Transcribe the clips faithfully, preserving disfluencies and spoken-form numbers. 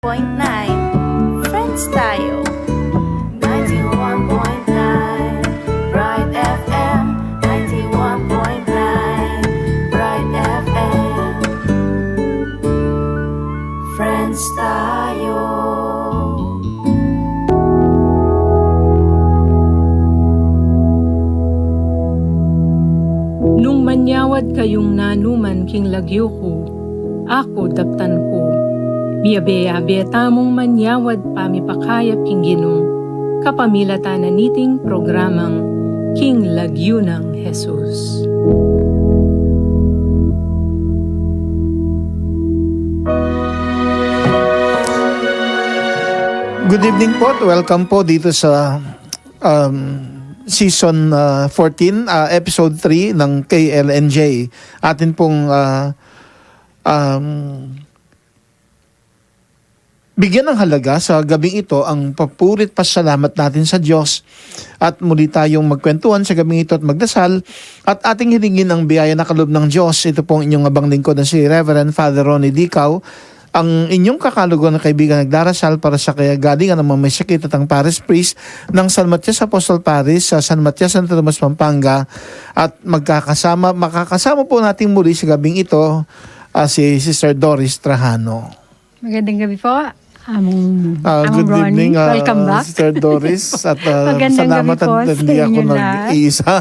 point nine. Friends tayo. Ninety-one point nine Bright F M. Ninety-one point nine Bright F M. Friends tayo. Nung manyawad kayung nanuman king lagyu ku, aku daptan ku. Miyabe-yabe tamung manyawad pamipakayap king Ginu, kapamilatan na niting programang King Lagyu nang Jesus. Good evening po at welcome po dito sa, um, season, uh, fourteen, uh, episode three ng K L N J. Atin pong, uh, um, bigyan ng halaga sa gabing ito ang papuri't pasalamat natin sa Diyos. At muli tayong magkwentuhan sa gabing ito at magdasal at ating hilingin ang biyaya na kaloob ng Diyos. Ito pong inyong abang lingkod na si Reverend Father Ronnie Dicao, ang inyong kakaluguran na kaibigan nagdarasal para sa kagalingan ng mga may sakit at ang parish priest ng San Matias Apostol Parish sa San Matias, Santa Tomas, Pampanga. At magkakasama, makakasama po natin muli sa gabing ito, ah, si Sister Doris Trajano. Magandang gabi po, Among, Ah, Among good Ronnie. Evening, ah, Welcome back. Sister Doris. At, ah, magandang salamat gabi po at sa hindi ako inyo lahat. Nag-iisa.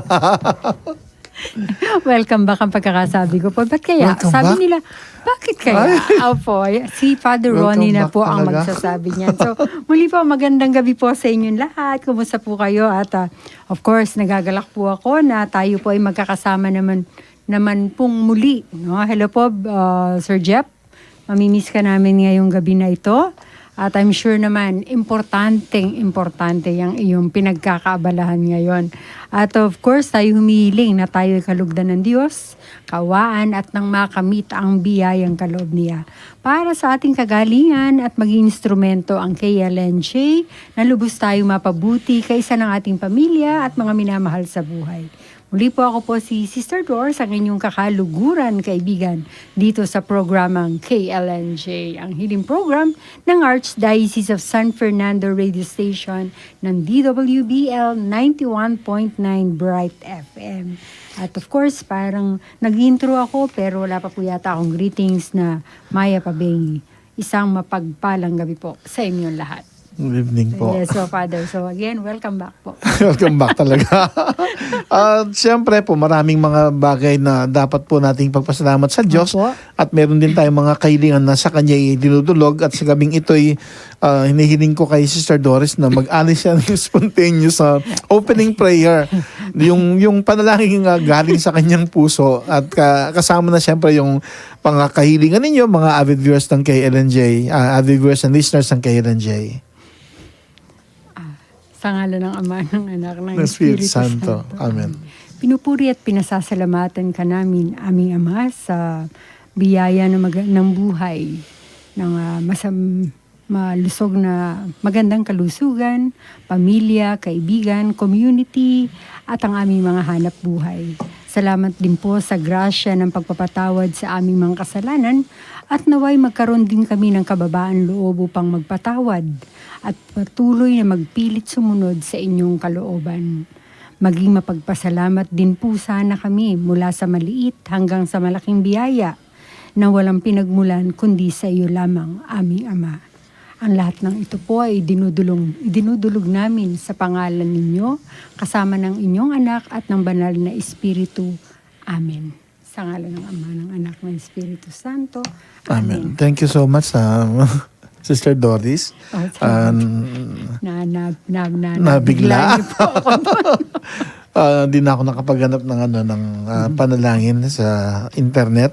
Welcome back ang pagkakasabi ko po. Ba't kaya? Welcome back? Sabi nila, "Bakit kaya?" Ay. Opo, y-, si Father Ronnie na po ang magsasabi niyan. Welcome back talaga. So, muli po, magandang gabi po sa inyong lahat. Kumusta po kayo? At, ah, of course, nagagalak po ako na tayo po ay magkakasama naman, naman pong muli, no? Hello po, ah, Sir Jeff. Mamimiss ka namin ngayong gabi na ito. At I'm sure naman, importanteng-importante yang iyong pinagkakaabalahan ngayon. At of course, tayo humihiling na tayo ay kalugdan ng Diyos, kaawaan at nang makamit ang biyayang kaloob niya. Para sa ating kagalingan at maging instrumento ang K L N J na lubos tayo mapabuti kaisa ng ating pamilya at mga minamahal sa buhay. Muli po, ako po si Sister Doris, ang inyong kakaluguran kaibigan dito sa programang K L N J, ang healing program ng Archdiocese of San Fernando Radio Station ng D W B L ninety-one point nine Bright F M. At of course, parang nag-intro ako, pero wala pa po yata akong greetings na mayap a beng. Isang mapagpalang gabi po sa inyong lahat. Good evening po. Yes po, Father. So again, welcome back po. Welcome back talaga. At siyempre po, maraming mga bagay na dapat po nating pagpasalamat sa Diyos. Opo. At meron din tayong mga kahilingan na sa Kanya idinudulog. At sa gabing ito'y, ah, hinihiling ko kay Sister Doris na mag-alis siya ng spontaneous, ah, opening prayer. Yung, yung panalangin, ah, galing sa kanyang puso. At ka-, kasama na siyempre yung mga kahilingan ninyo, mga avid viewers ng K L N J, ah, avid viewers and listeners ng K L N J. Ah, sa ngalan ng Ama, ng Anak, ng Ng Espiritu Espiritu Santo. Santo. Amen. Pinupuri at pinasasalamatan ka namin, aming Ama, sa biyaya ng maga-, ng buhay, ng, ah, masam-, malusog na magandang kalusugan, pamilya, kaibigan, community, at ang aming mga hanap buhay. Salamat din po sa grasya ng pagpapatawad sa aming mga kasalanan at nawa'y magkaroon din kami ng kababaan loob upang magpatawad at patuloy na magpilit sumunod sa inyong kalooban. Maging mapagpasalamat din po sana kami mula sa maliit hanggang sa malaking biyaya na walang pinagmulan kundi sa iyo lamang, aming Ama. Ang lahat ng ito po ay idinudulong, idinudulog namin sa pangalan ninyo, kasama ng inyong Anak at ng Banal na Espiritu. Amen. Sa ngalan ng Ama, ng Anak, ng Espiritu Santo. Amen. Amen. Thank you so much, ah, Sister Doris. Oh, thank you. Ah, na, na, na, na, nabigla. Nabigla niyo po ako. Ah, di na ako nakapaghanap ng, ano, ng, ah, panalangin sa internet.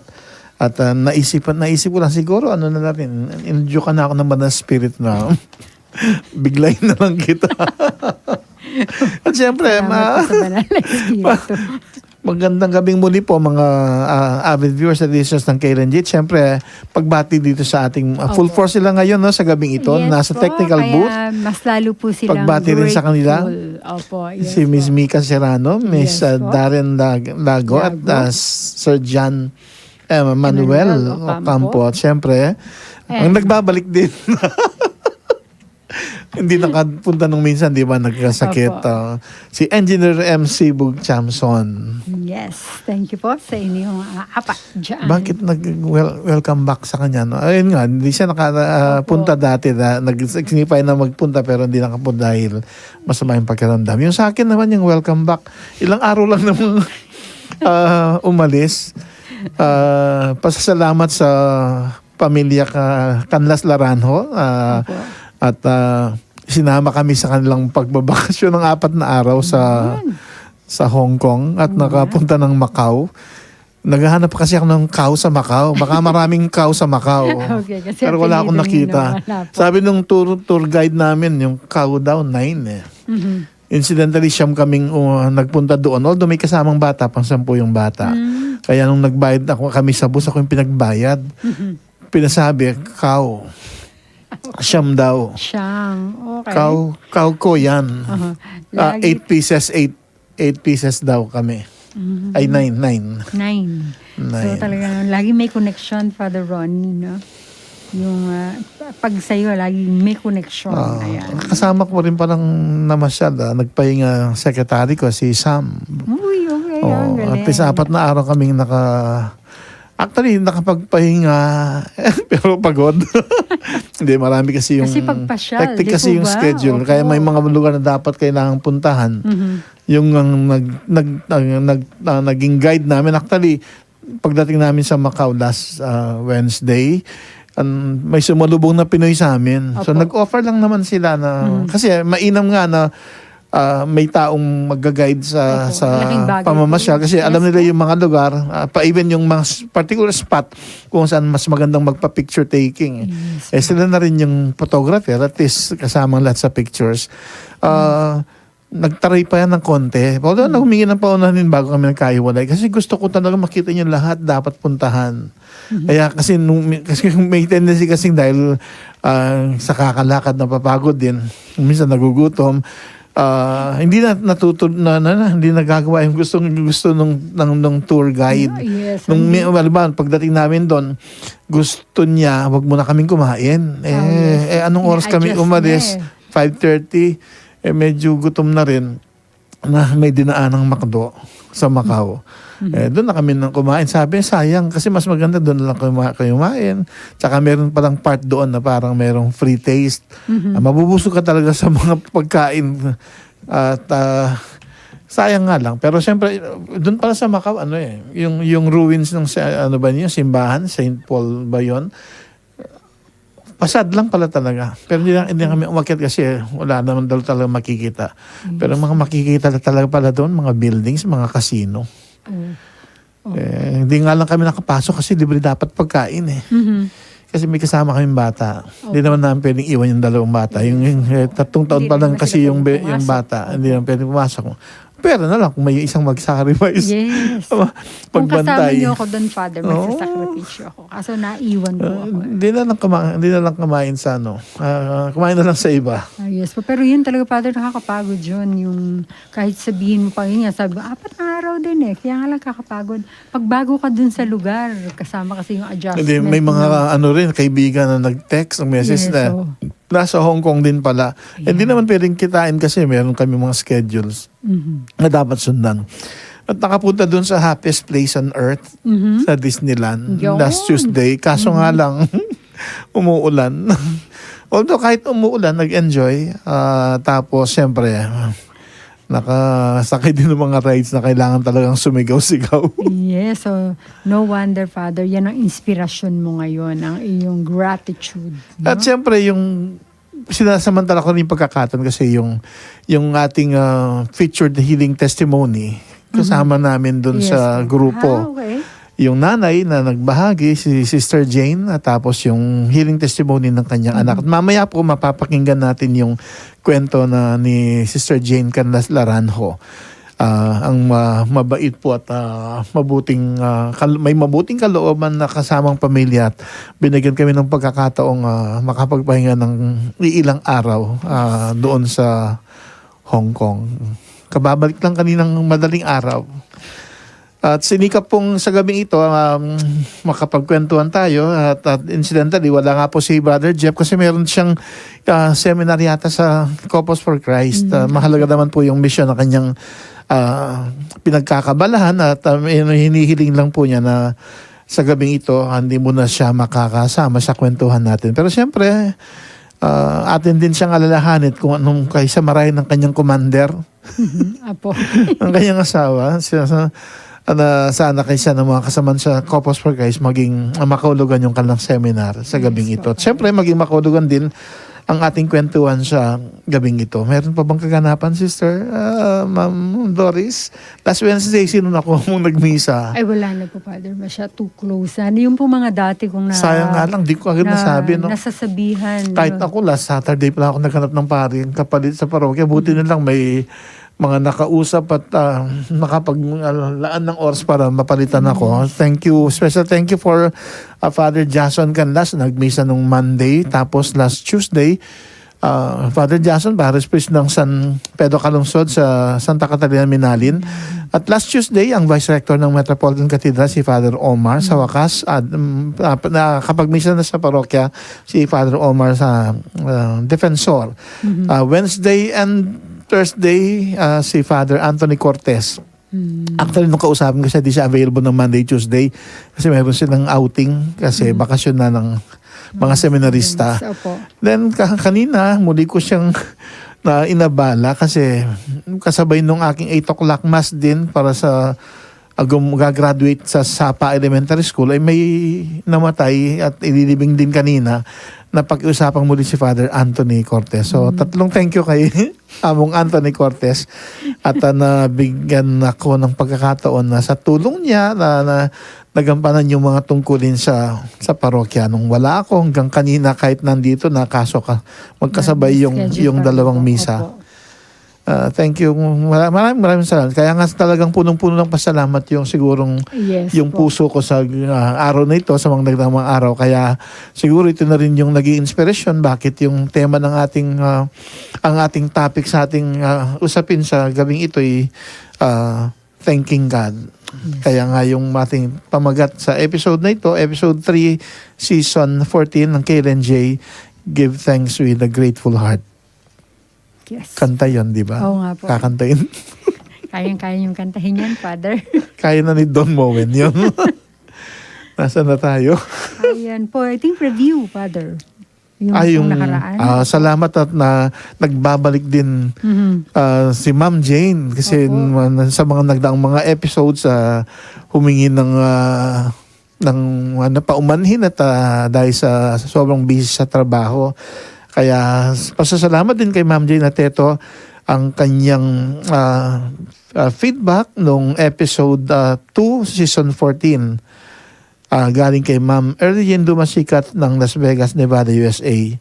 At, ah, naisip, naisip ko lang siguro, ano na natin, inudyukan na ako ng Banal Spirit na biglayin na lang kita. At siyempre, salamat po sa Banal na Espiritu. Magandang gabing muli po, mga, ah, avid viewers at listeners ng K L N J. Siyempre, pagbati dito sa ating, ah, full force sila ngayon, no, sa gabing ito. Yes po, nasa technical booth. Kaya mas lalo po silang grateful. Pagbati rin sa kanila. Opo, yes po. Si Miss Mika Serrano, Miss, ah, Darren Lag-, Lago, at, ah, Sir John, eh, Manuel Ocampo. At siyempre, Ang nagbabalik din. Hindi nakapunta nung minsan, di ba? Nagkasakit. Opo. Ah, si Engineer M C Bug Chamson. Yes. Thank you po sa inyong, ah, apat dyan. Bakit nag-, wel-, welcome back sa kanya, no? Ayun nga, hindi siya naka-, ah, Opo. punta dati. Na, nag-, signify na magpunta pero hindi nakapunta dahil masama yung pakiramdam. Yung sa akin naman, yung welcome back. Ilang araw lang namang, ah, umalis. Ah, pasasalamat sa pamilya ka, kanlas Laranjo, ah, Opo. at, ah, sinama kami sa kanilang pagbabakasyon ng apat na araw sa, Yun. sa Hong Kong at Yun nga. nakapunta ng Macau. Naghahanap kasi ako ng cow sa Macau. Baka maraming cow sa Macau. Okay, kasi Pero wala akong apelyido niya nakita. naman, wala po. Sabi nung tour, tour guide namin, yung cow daw, nine eh. Mhm. Incidentally, siyam kaming, uh, nagpunta doon. Although may kasamang bata, pang sampu yung bata. Mm. Kaya nung nagbayad ako, kami sa bus, ako yung pinagbayad. Mhm. Pinasabi, cow. Siyam daw. Siyam. Okay. Cow, cow ko yan. Aha. Ah, Lagi eight pieces, eight, eight pieces daw kami. Mhm. Ay, nine, nine. Nine. So, Nine. talagang lagi may connection, Father Ronnie, no? Yung, ah, pag sa'yo, laging may connection. Ah, Ayan. kasama ko rin palang namasyal, ah, nagpahinga secretary ko, si Sam. Uy, okay. Oo, Ang at least galing. apat na araw kaming naka-, actually, nakapagpahinga, pero pagod. Hindi, marami kasi yung Kasi pagpasyal, hectic di kasi po yung ba? schedule. Opo. Kaya may mga lugar na dapat kailangang puntahan. Mhm. Yung ang nag-, nag-, ang nag-, ah, naging guide namin, actually, pagdating namin sa Macau last, ah, Wednesday, an-, may sumalubong na Pinoy sa amin. So, Opo. nag-offer lang naman sila na, Mm. kasi mainam nga na, ah, may taong magga-guide sa, Opo. sa Malaking bagay po pamamasyal. yun. Kasi alam Yes nila po. yung mga lugar, ah, pa even yung mga s-, particular spot kung saan mas magandang magpa-picture taking. Yes Eh, po. sila na rin yung photographer, at least kasamang lahat sa pictures. Ah, Mm. nagtaray pa yan ng konti. Although, Mm. humingi ng paunahan bago kami nagkahiwalay. Kasi gusto ko talaga makita niyo lahat dapat puntahan. Mhm. Kaya kasi, nung, kasi may tendency kasing dahil, ah, sa kakalakad, napapagod din. Minsan nagugutom. Ah, hindi na natutu-, na, na, na, hindi nagagawa yung gustong, gusto nung, ng, ng tour guide. Ah, yes, Nung hindi. mi-, halimbawa, pagdating namin doon, gusto niya, wag muna kaming kumain. Eh, Ah, yes. eh, anong oras kami Ina-adjust umalis? niya eh. Five thirty. Eh, medyo gutom na rin. Na may dinaanang McDo sa Macau. Mhm. Eh, doon na kami nang kumain. Sabi, "Sayang, kasi mas maganda doon na lang kuma-, kayo kumain." Tsaka meron palang part doon na parang merong free taste. Mhm. Ah, mabubusog ka talaga sa mga pagkain. At, ah, sayang nga lang. Pero siyempre, doon pala sa Macau, ano eh, yung, yung ruins ng sa-, ano ba yun, simbahan, Saint Paul ba yun? Pasad lang pala talaga. Pero hindi lang, hindi kami umakyat kasi wala naman daw talaga makikita. Pero Yes. mga makikita na talaga pala doon, mga buildings, mga casino. Oo. Oo. Eh, hindi nga lang kami nakapasok kasi libre dapat pagkain eh. Mhm. Kasi may kasama kaming bata. Hindi Opo. naman namin pwedeng iwan yung dalawang bata. Yung, yung, eh, tatlong taon Hindi pa rin lang kasi masila yung pwedeng be-, yung pumasok. bata, hindi Opo. naman pwedeng pumasok. Pera na lang kung may isang mag-sacrifice. Yes. Kung kasama Magbantay. niyo ako doon, Father, Oo. magsasakripisyo ako. Kaso naiwan po Ah, ako eh. hindi na lang kuma-, hindi na lang kumain sa ano. Ah, kumain na lang sa iba. Ah, yes po. Pero yun talaga, Father, nakakapagod yun. Yung kahit sabihin mo pa, yun nga, sabi mo, apat na araw din eh. Kaya nga lang kakapagod. Pagbago ka dun sa lugar, kasama kasi yung Hindi, adjustment may mga mo. ano rin, kaibigan na nag-text, ang message Yes, na, oo. nasa Hong Kong din pala. Hindi Ayan. naman pwedeng kitain kasi meron kami mga schedules Mhm. na dapat sundan. At nakapunta dun sa happiest place on earth, Mhm. sa Disneyland, Yun. last Tuesday. Kaso nga Mhm. lang, umuulan. Although kahit umuulan, nag-enjoy. Ah, tapos, siyempre, nakasakay din ng mga rides na kailangan talagang sumigaw-sigaw. Yes, so no wonder, Father, yan ang inspirasyon mo ngayon, ang iyong gratitude, At no? siyempre, yung sinasamantala ko rin yung pagkakataon kasi yung, yung ating, ah, featured healing testimony, Mhm. kasama namin dun Yes, sa sir. grupo. Ah, okay. Yung nanay na nagbahagi, si Sister Jane, at tapos yung healing testimony ng kanyang Mhm. anak. At mamaya po, mapapakinggan natin yung kwento na ni Sister Jane Canlas Laranjo. Ah, ang ma-, mabait po at, ah, mabuting, ah, kal-, may mabuting kalooban na kasamang pamilya at binigyan kami ng pagkakataong, ah, makapagpahinga ng iilang araw, ah, doon sa Hong Kong. Kababalik lang kaninang madaling araw. At sinikap pong sa gabing ito, um, makapagkwentuhan tayo. At, at incidentally, wala nga po si Brother Jeff kasi meron siyang, ah, seminar yata sa Couples for Christ. Ah, mahalaga naman po yung misyon na kanyang, ah, pinagkakabalahan at, um, yun, hinihiling lang po niya na sa gabing ito, hindi muna siya makakasama sa kwentuhan natin. Pero siyempre, ah, atin din siyang alalahanin kung anong kaisa marahin ng kanyang commander, Mhm. Apo. ang kanyang asawa, siya sa, na sana kaisa ng mga kasaman sa Couples for Christ maging, ah, makaulugan yung kanilang seminar sa gabing Yes, ito. At Papa. syempre, maging makaulugan din ang ating kwentuhan sa gabing ito. Meron pa bang kaganapan, Sister, ah, Ma'am Doris? Last Wednesday, sino na ko mong nagmisa? Ay, wala na po, Father. Masya too close. Ano yung po mga dati kong na... Sayang nga lang, di ko agad na- nasabi, no? Nasasabihan. Kahit no? ako, last Saturday pa lang ako naghanap ng pari, kapalit sa parokya. Buti na lang may mga nakausap at, ah, nakapaglaan ng oras para mapalitan ako. Thank you. Special thank you for, ah, Father Jason Canlas. Nagmisa nung Monday. Tapos last Tuesday, ah, Father Jason, Paris Priest ng San Pedro Calungsod sa Santa Catalina, Minalin. At last Tuesday, ang Vice Rector ng Metropolitan Cathedral, si Father Omar. Sa wakas, at, mm, ah, nakapagmisa na sa parokya si Father Omar sa, ah, Defensor. Ah, Wednesday and Thursday, ah, si Father Anthony Cortez. Actually, nung kausapin ko siya, di siya available ng Monday, Tuesday. Kasi meron silang outing, kasi bakasyon na ng mga seminarista. Opo. Then, ka- kanina, muli ko siyang na inabala kasi kasabay nung aking eight o'clock mass din para sa agum gagraduate sa Sapa Elementary School ay may namatay at ililibing din kanina na pag-usapan muli si Father Anthony Cortez. So, tatlong thank you kay Among Anthony Cortez at, ah, nabigyan ako ng pagkakataon na sa tulong niya na, na nagampanan yung mga tungkulin sa sa parokya. Nung wala ako, hanggang kanina kahit nandito na, kaso ka, magkasabay yung, Schedule yung pa rin dalawang po. Misa. Opo. Ah, thank you. Mara- Maraming, maraming salamat. Kaya nga talagang punong-puno ng pasalamat yung sigurong Yes yung po. puso ko sa, ah, araw na ito, sa mga nagdaang mga araw. Kaya siguro ito na rin yung naging inspirasyon bakit yung tema ng ating, ah, ang ating topic sa ating, ah, usapin sa gabing ito ay, ah, Thanking God. Kaya nga yung ating pamagat sa episode na ito, episode three, season fourteen ng K L N J, Give Thanks with a Grateful Heart. Yes. Kanta yun, di ba? Oo nga po. Kakantahin. Kayang-kaya yung kantahin yan, Father. Kaya na ni Don Moen yun. Nasaan na tayo? Ayan po. I think review, Father. Yung, Ah, pong yung, nakaraan. ah, salamat at na nagbabalik din, Mhm. ah, si Ma'am Jane kasi Opo. man- sa mga nagdaang mga episodes, ah, humingi ng, ah, ng, ano, paumanhin at, ah, dahil sa sobrang busy sa trabaho. Kaya pasasalamat din kay Ma'am Jane at ito ang kanyang, ah, ah, feedback nung episode, ah, two, season fourteen. Ah, galing kay Ma'am Erlyn Dumasikat ng Las Vegas, Nevada, U S A.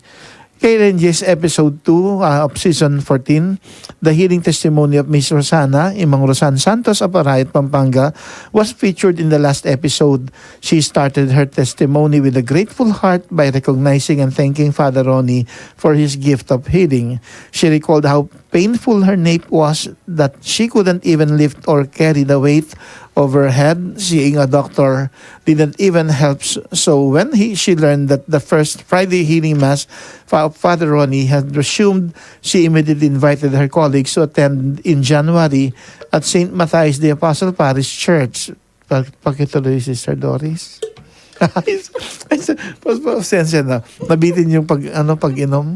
K L N J's episode two, ah, of season fourteen, The Healing Testimony of Miss Rosana, Imang Rosan Santos of Arayat, Pampanga, was featured in the last episode. She started her testimony with a grateful heart by recognizing and thanking Father Ronnie for his gift of healing. She recalled how painful her nape was, that she couldn't even lift or carry the weight of her head. Seeing a doctor didn't even help. S- So when he, she learned that the first Friday healing mass, Fa- Father Ronnie had resumed, she immediately invited her colleagues to attend in January at Saint Matthias the Apostle Parish Church. Pag pakituloy, Sister Doris. Ay, ay, pas- pasensya na. Nabitin yung pag, ano, pag-inom.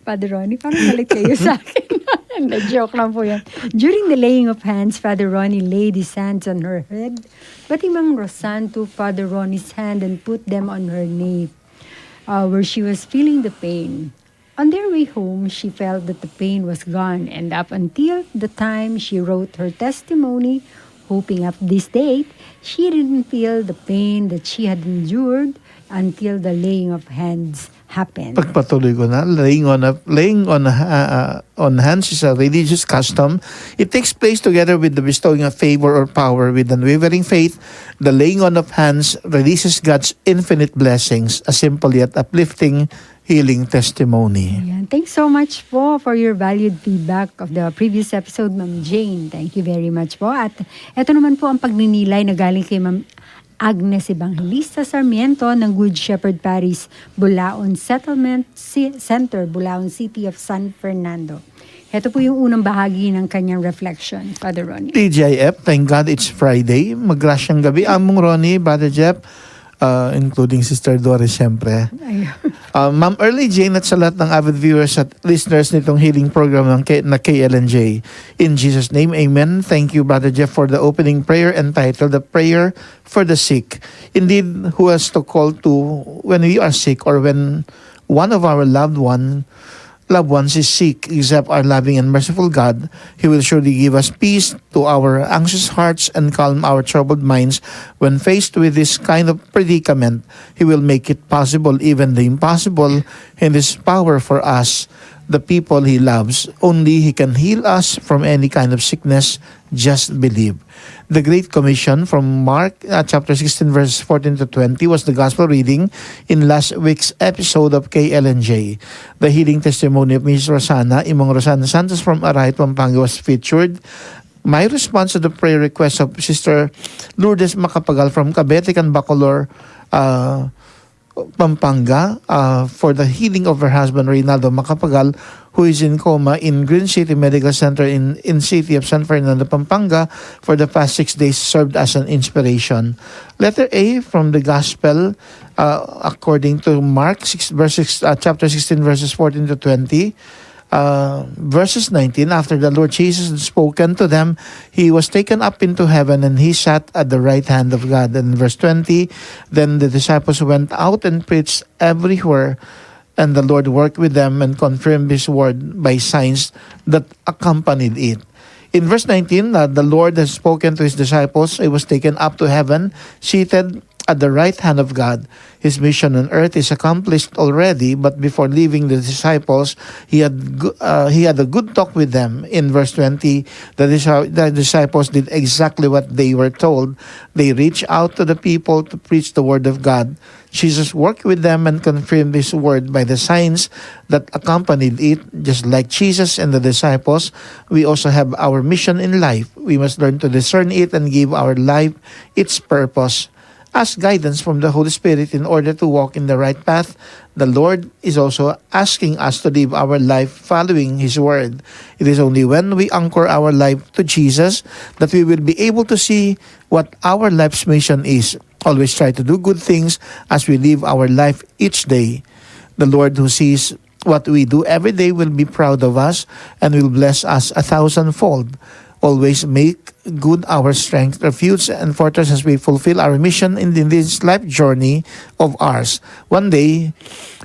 Father Ronnie, parang galit kayo sa akin. Hindi, joke lang po yan. During the laying of hands, Father Ronnie laid his hands on her head. Pati Mang Rosanto, Father Ronnie's hand and put them on her knee, uh, where she was feeling the pain. On their way home, she felt that the pain was gone, and up until the time she wrote her testimony, hoping up this date, she didn't feel the pain that she had endured until the laying of hands. happen. Pagpatuloy ko na, laying on of, laying on, uh, uh, on hands is a religious custom. It takes place together with the bestowing of favor or power. With unwavering faith, the laying on of hands releases God's infinite blessings, a simple yet uplifting healing testimony. Ayan. Thanks so much po for your valued feedback of the previous episode, Ma'am Jane. Thank you very much po. At eto naman po ang pagninilay na galing kay Ma'am Agnes Evangelista Sarmiento ng Good Shepherd Parish, Bulaon Settlement, Si- Center, Bulaon City of San Fernando. Ito po yung unang bahagi ng kanyang reflection, Father Ronnie. T G I F, thank God it's Friday. Magrasyang gabi, Among Ronnie, Brother Jeff, uh, including Sister Doris, siyempre. Ayun. Uh, Ma'am Early Jane at sa lahat ng avid viewers at listeners nitong healing program ng K- na K L N J. In Jesus' name, amen. Thank you, Brother Jeff, for the opening prayer entitled The Prayer for the Sick. Indeed, who has to call to when we are sick or when one of our loved one loved ones is sick, except our loving and merciful God? He will surely give us peace to our anxious hearts and calm our troubled minds when faced with this kind of predicament. He will make it possible, even the impossible, in His power for us, the people He loves. Only He can heal us from any kind of sickness. Just believe. The Great Commission from Mark, uh, chapter sixteen, verses fourteen to twenty was the gospel reading in last week's episode of K L N J. The healing testimony of Miss Rosana, Imong Rosana Santos from Arayat, Pampanga, was featured. My response to the prayer request of Sister Lourdes Macapagal from Cabete, Bacolor, uh, Pampanga, uh, for the healing of her husband, Reynaldo Macapagal, who is in coma in Green City Medical Center in, in city of San Fernando, Pampanga, for the past six days, served as an inspiration. Letter A from the Gospel, uh, according to Mark six, verse six, uh, chapter sixteen, verses fourteen to twenty. Uh, verses nineteen, after the Lord Jesus had spoken to them, He was taken up into heaven and He sat at the right hand of God. And verse twenty, then the disciples went out and preached everywhere, and the Lord worked with them and confirmed His word by signs that accompanied it. In verse nineteen, uh, the Lord has spoken to His disciples. He was taken up to heaven, seated at the right hand of God. His mission on earth is accomplished already, but before leaving the disciples, he had, go- uh, he had a good talk with them. In verse twenty, the, dis- the disciples did exactly what they were told. They reached out to the people to preach the word of God. Jesus worked with them and confirmed His word by the signs that accompanied it. Just like Jesus and the disciples, we also have our mission in life. We must learn to discern it and give our life its purpose. Ask guidance from the Holy Spirit in order to walk in the right path. The Lord is also asking us to live our life following His Word. It is only when we anchor our life to Jesus that we will be able to see what our life's mission is. Always try to do good things as we live our life each day. The Lord, who sees what we do every day, will be proud of us and will bless us a thousandfold. Always make good our strength, refuge, and fortress as we fulfill our mission in, in this life journey of ours. One day,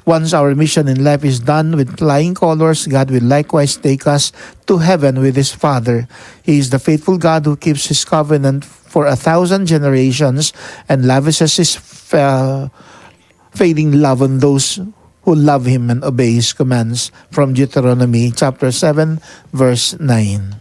once our mission in life is done with flying colors, God will likewise take us to heaven with His Father. He is the faithful God who keeps His covenant for a thousand generations and lavishes His fa- failing love on those who love Him and obey His commands, from Deuteronomy chapter seven, verse nine.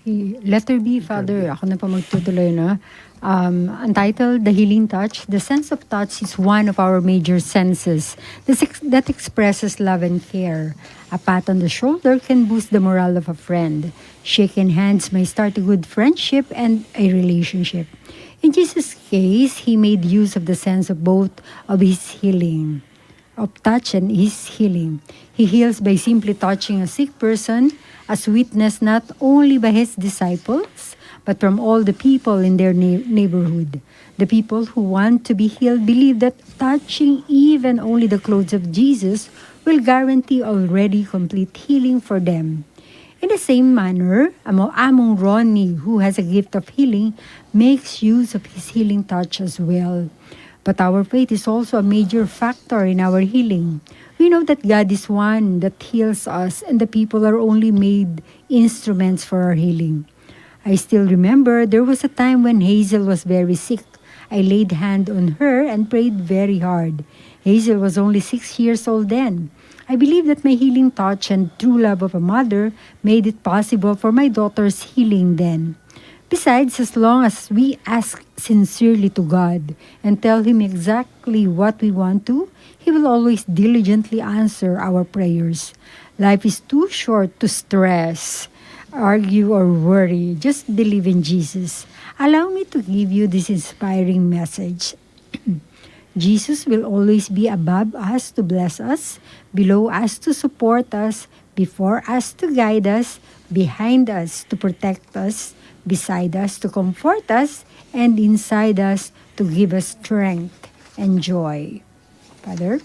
Okay, letter B, Father. Ako na po magtutuloy, no? Um, entitled The Healing Touch. The sense of touch is one of our major senses that ex- that expresses love and care. A pat on the shoulder can boost the morale of a friend. Shaken hands may start a good friendship and a relationship. In Jesus' case, He made use of the sense of both of His healing, of touch and His healing. He heals by simply touching a sick person, as witnessed not only by His disciples, but from all the people in their neigh- neighborhood. The people who want to be healed believe that touching even only the clothes of Jesus will guarantee already complete healing for them. In the same manner, Amo- Among Ronnie, who has a gift of healing, makes use of his healing touch as well. But our faith is also a major factor in our healing. We know that God is one that heals us, and the people are only made instruments for our healing. I still remember there was a time when Hazel was very sick. I laid hand on her and prayed very hard. Hazel was only six years old then. I believe that my healing touch and true love of a mother made it possible for my daughter's healing then. Besides, as long as we ask sincerely to God and tell Him exactly what we want to, He will always diligently answer our prayers. Life is too short to stress, argue, or worry. Just believe in Jesus. Allow me to give you this inspiring message. Jesus will always be above us to bless us, below us to support us, before us to guide us, behind us to protect us, beside us to comfort us, and inside us to give us strength and joy. Father?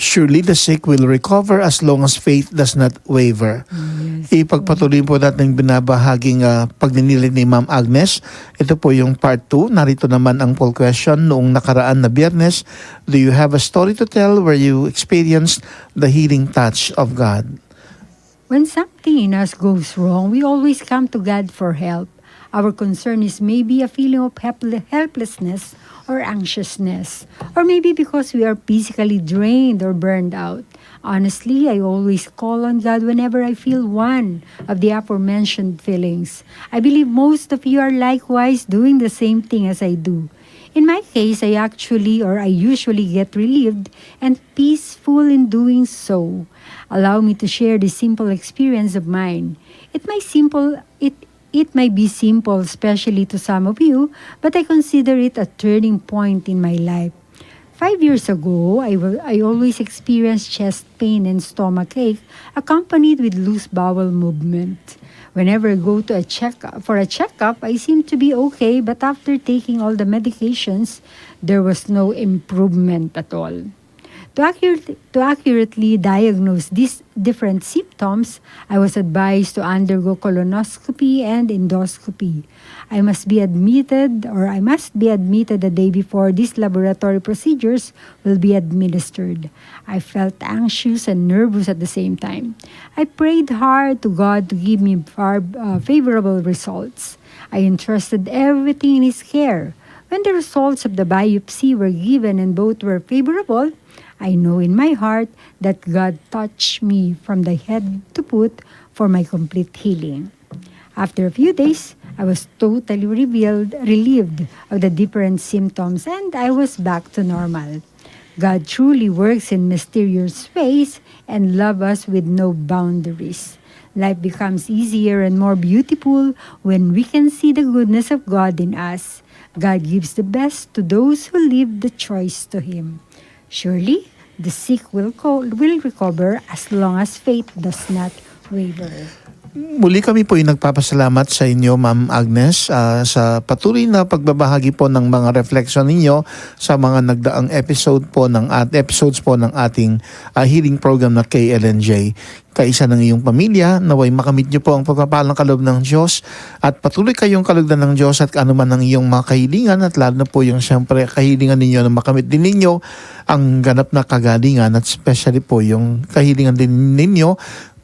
Surely the sick will recover as long as faith does not waver. Yes. Ipagpatuloy po natin binabahaging ah, pagninilid ni Ma'am Agnes. Ito po yung part two. Narito naman ang poll question noong nakaraan na Biyernes. Do you have a story to tell where you experienced the healing touch of God? When something in us goes wrong, we always come to God for help. Our concern is maybe a feeling of helple- helplessness or anxiousness, or maybe because we are physically drained or burned out. Honestly, I always call on God whenever I feel one of the aforementioned feelings. I believe most of you are likewise doing the same thing as I do. In my case, I actually or I usually get relieved and peaceful in doing so. Allow me to share this simple experience of mine. It may simple it it may be simple, especially to some of you, but I consider it a turning point in my life. Five years ago, I, will, I always experienced chest pain and stomach ache accompanied with loose bowel movement. Whenever I go to a check for a checkup, I seem to be okay, but after taking all the medications, there was no improvement at all. To accurately, to accurately diagnose these different symptoms, I was advised to undergo colonoscopy and endoscopy. I must be admitted, or I must be admitted the day before these laboratory procedures will be administered. I felt anxious and nervous at the same time. I prayed hard to God to give me far, uh, favorable results. I entrusted everything in His care. When the results of the biopsy were given and both were favorable, I know in my heart that God touched me from the head to foot for my complete healing. After a few days, I was totally revealed, relieved of the different symptoms, and I was back to normal. God truly works in mysterious ways and loves us with no boundaries. Life becomes easier and more beautiful when we can see the goodness of God in us. God gives the best to those who leave the choice to Him. Surely, the sick will, co- will recover as long as faith does not waver. Muli kami po yung nagpapasalamat sa inyo, Ma'am Agnes, ah, sa patuloy na pagbabahagi po ng mga reflection ninyo sa mga nagdaang episode po ng at episodes po ng ating ah, healing program na K L N J. Kaisa ng iyong pamilya, naway makamit niyo po ang pagpapalang kaloob ng Diyos at patuloy kayong kalugdan ng Diyos at anuman ang iyong mga kahilingan at lalo na po yung siyempre kahilingan ninyo na makamit din ninyo ang ganap na kagalingan at especially po yung kahilingan din ninyo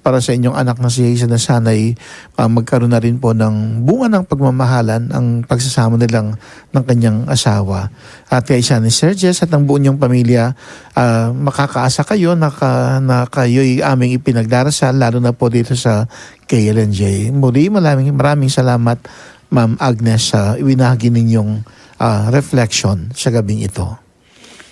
para sa inyong anak na si Hazel na sana'y ah, magkaroon na rin po ng bunga ng pagmamahalan ang pagsasama nilang ng kanyang asawa. At kay Shani Serges at ang buong niyong pamilya, ah, makakaasa kayo na, ka, na kayo'y aming ipinagdarasal, lalo na po dito sa K L N J. Muli, maraming, maraming salamat, Ma'am Agnes, sa ibinahagi ninyong ah, reflection sa gabing ito.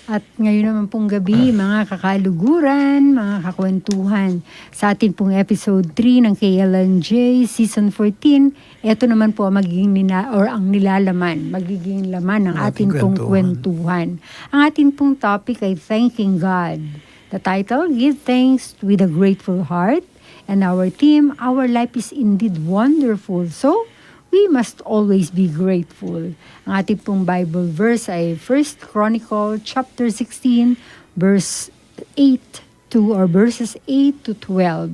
At ngayon naman pong gabi, mga kakaluguran, mga kakwentuhan, sa atin pong episode three ng K L N J Season fourteen, eto naman po ang magiging nina or ang nilalaman, magiging laman ng atin pong kwentuhan. Ang atin pong topic ay Thanking God. The title, Give Thanks with a Grateful Heart. And our theme, Our Life is Indeed Wonderful. So, we must always be grateful. Ang ating pong Bible verse ay First Chronicle chapter sixteen, verse eight to, or verses eight to twelve.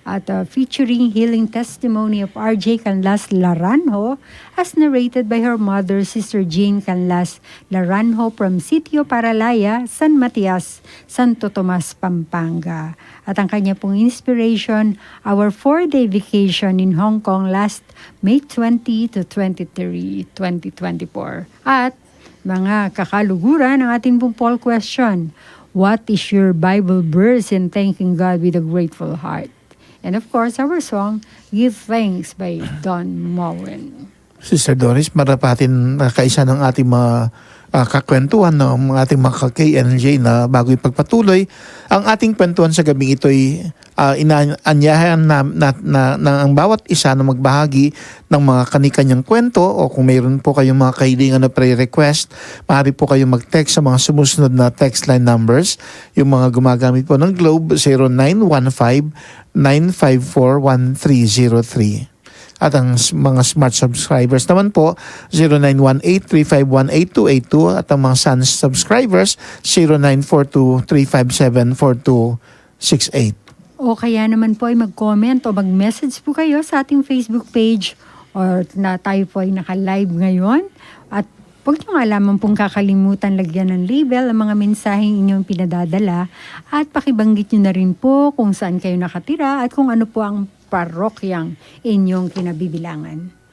At uh, featuring healing testimony of R J Canlas Laranjo, as narrated by her mother, Sister Jane Canlas Laranjo from Sitio Paralaya, San Matias, Santo Tomas, Pampanga. At ang kanya pong inspiration, our four-day vacation in Hong Kong last May twenty to twenty-three, twenty twenty-four. At mga kakaluguran, ang ating pong poll question, What is your Bible verse in thanking God with a grateful heart? And of course, our song, Give Thanks by Don Moen. Sister Doris, marapat ing, ah, kaisa ng ating mga, ah, kakwentuhan, no, ng ating mga ka-K N J na bago ipagpatuloy ang ating kwentuhan sa gabing ito'y, ah, inaanyayahan na, na, na, na ang bawat isa na magbahagi ng mga kani-kanyang kwento, o kung mayroon po kayong mga kahilingan na pre-request, maaari po kayong mag-text sa mga sumusunod na text line numbers. Yung mga gumagamit po ng Globe, zero nine one five, nine five four, one three zero three. At ang s-, mga Smart subscribers naman po, zero nine one eight three five one eight two eight two. At ang mga Sans subscribers, zero nine four two three five seven four two six eight. O kaya naman po ay mag-comment o mag-message po kayo sa ating Facebook page, or na tayo po ay naka-live ngayon. At huwag niyo nga lamang pong kakalimutan lagyan ng label ang mga mensaheng inyong pinadadala, at pakibanggit niyo na rin po kung saan kayo nakatira at kung ano po ang parokyang inyong kinabibilangan.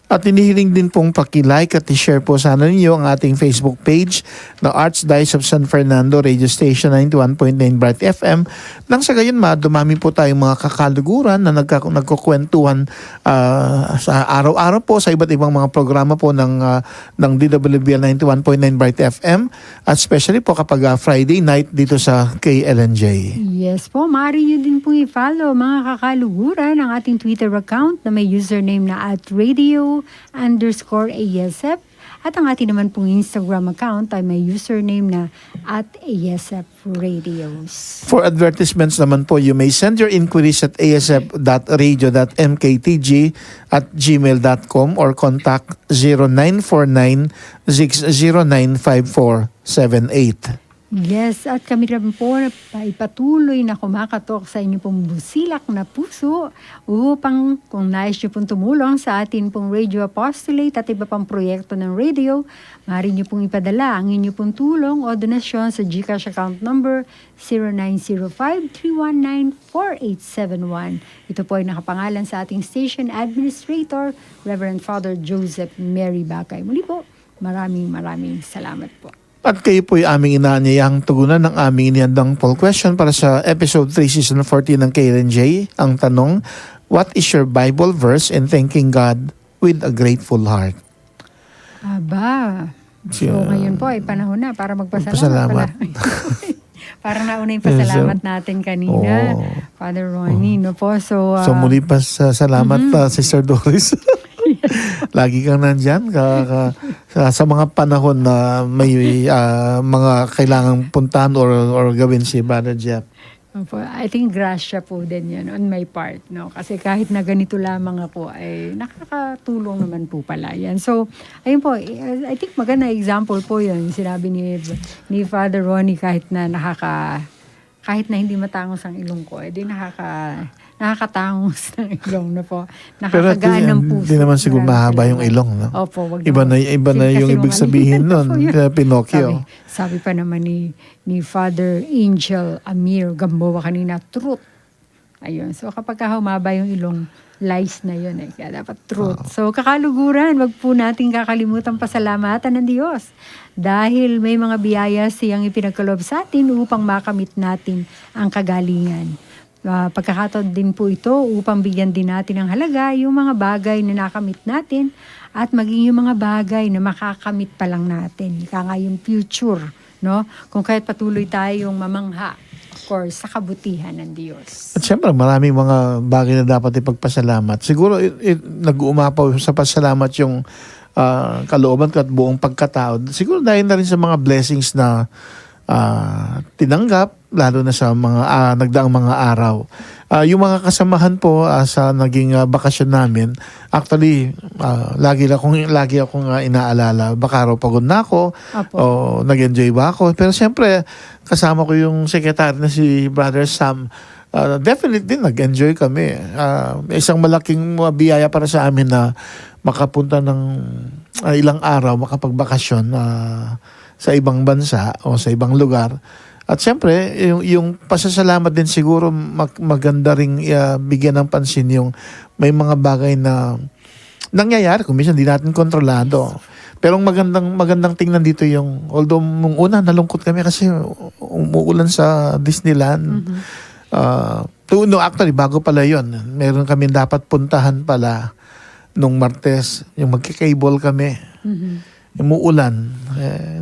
At hinihiling din pong paki-like at i-share po sana ninyo ang ating Facebook page na Archdiocese of San Fernando Radio Station ninety-one point nine Bright F M. Nang sa gayon, ma-, dumami po tayong mga kakaluguran na nagka-, nagkukwentuhan, ah, sa araw-araw po sa iba't ibang mga programa po ng, ah, ng D W B L ninety-one point nine Bright F M. At especially po kapag, ah, Friday night dito sa K L N J. Yes po, maaari nyo din pong i-follow, mga kakaluguran, ang ating Twitter account na may username na at radio underscore A S F. At ang ating naman pong Instagram account ay may username na at A S F Radios. For advertisements naman po, you may send your inquiries at A S F dot radio dot M K T G at gmail dot com or contact zero nine four nine six zero nine five four seven eight. Yes, at kami rin po na pa-, ipatuloy na kumakatok sa inyo pong busilak na puso upang kung nais nyo pong tumulong sa atin pong Radio Apostolate at iba pang proyekto ng radio, maaari nyo pong ipadala ang inyo pong tulong o donasyon sa GCash account number zero nine zero five three one nine four eight seven one. Ito po ay nakapangalan sa ating station administrator, Reverend Father Joseph Mary Bacay. Muli po, maraming, maraming salamat po. At kayo po'y aming inaanyayahang tugunan ng aming inihandang poll question para sa episode three, season fourteen ng K L N J. Ang tanong, "What is your Bible verse in thanking God with a grateful heart?" Aba. So, so, ngayon po ay panahon na para magpasalamat pala. Magpasalamat. Parang nauna yung pasalamat natin kanina, oo, Father Ronnie, no po? So, so, ah, muli pa sa salamat, mhm, ah, Sister Doris. Yes. Lagi kang nandyan ka, ka, sa, sa mga panahon na may, ah, mga kailangang puntahan or, or gawin si Brother Jeff. Opo, I think grasya po din yan on my part, no? Kasi kahit na ganito lamang ako, ay nakakatulong naman po pala yan. So, ayun po, I, I think maganda example po yun. Sinabi ni, ni Father Ronnie, kahit na nakaka-, kahit na hindi matangos ang ilong ko, eh, di nakaka-, nakakatangos ng ilong na po. Pero at least, nakakagaan ng puso. Hindi naman siguro mahaba yung ilong, no? Opo, wag na po. Iba na, iba na yung ibig sabihin nun, Pinocchio. Sabi, sabi pa naman ni, ni Father Angel Amir Gamboa kanina, truth. Ayun. So, kapag ka humaba yung ilong, lies na yun eh. Kaya dapat truth. Oo. So, kakaluguran, wag po nating kakalimutan pasalamatan ng Diyos. Dahil may mga biyaya siyang ipinagkaloob sa atin upang makamit natin ang kagalingan. Ah, pagkakataon din po ito upang bigyan din natin ng halaga yung mga bagay na nakamit natin at maging yung mga bagay na makakamit pa lang natin. Ika nga yung future, no? Kung kaya't patuloy tayong mamangha, of course, sa kabutihan ng Diyos. At siyempre, maraming mga bagay na dapat ipagpasalamat. Siguro, i-, i-, nag-uumapaw sa pasalamat yung, ah, kalooban ko at buong pagkatao. Siguro dahil na rin sa mga blessings na, ah, tinanggap, lalo na sa mga, ah, nagdaang mga araw. Ah, yung mga kasamahan po, ah, sa naging, ah, bakasyon namin, actually, ah, lagi lang akong, lagi akong, ah, inaalala. Baka raw pagod na ako, opo, o nag-enjoy ba ako. Pero siyempre, kasama ko yung secretary na si Brother Sam. Ah, definitely, nag-enjoy kami. Ah, isang malaking, ah, biyaya para sa amin na makapunta ng, ah, ilang araw, makapagbakasyon, ah, sa ibang bansa o sa ibang lugar. At siyempre, yung, yung pasasalamat din siguro, mag-, maganda ring, ah, bigyan ng pansin yung may mga bagay na nangyayari kung minsan di natin kontrolado. Pero ang magandang, magandang tingnan dito yung, although nung una, nalungkot kami kasi umuulan sa Disneyland. Mhm. Ah, tu-, no, actually, bago pala yun. Meron kami dapat puntahan pala nung Martes, yung magki-cable kami. Mhm. Umuulan. Eh,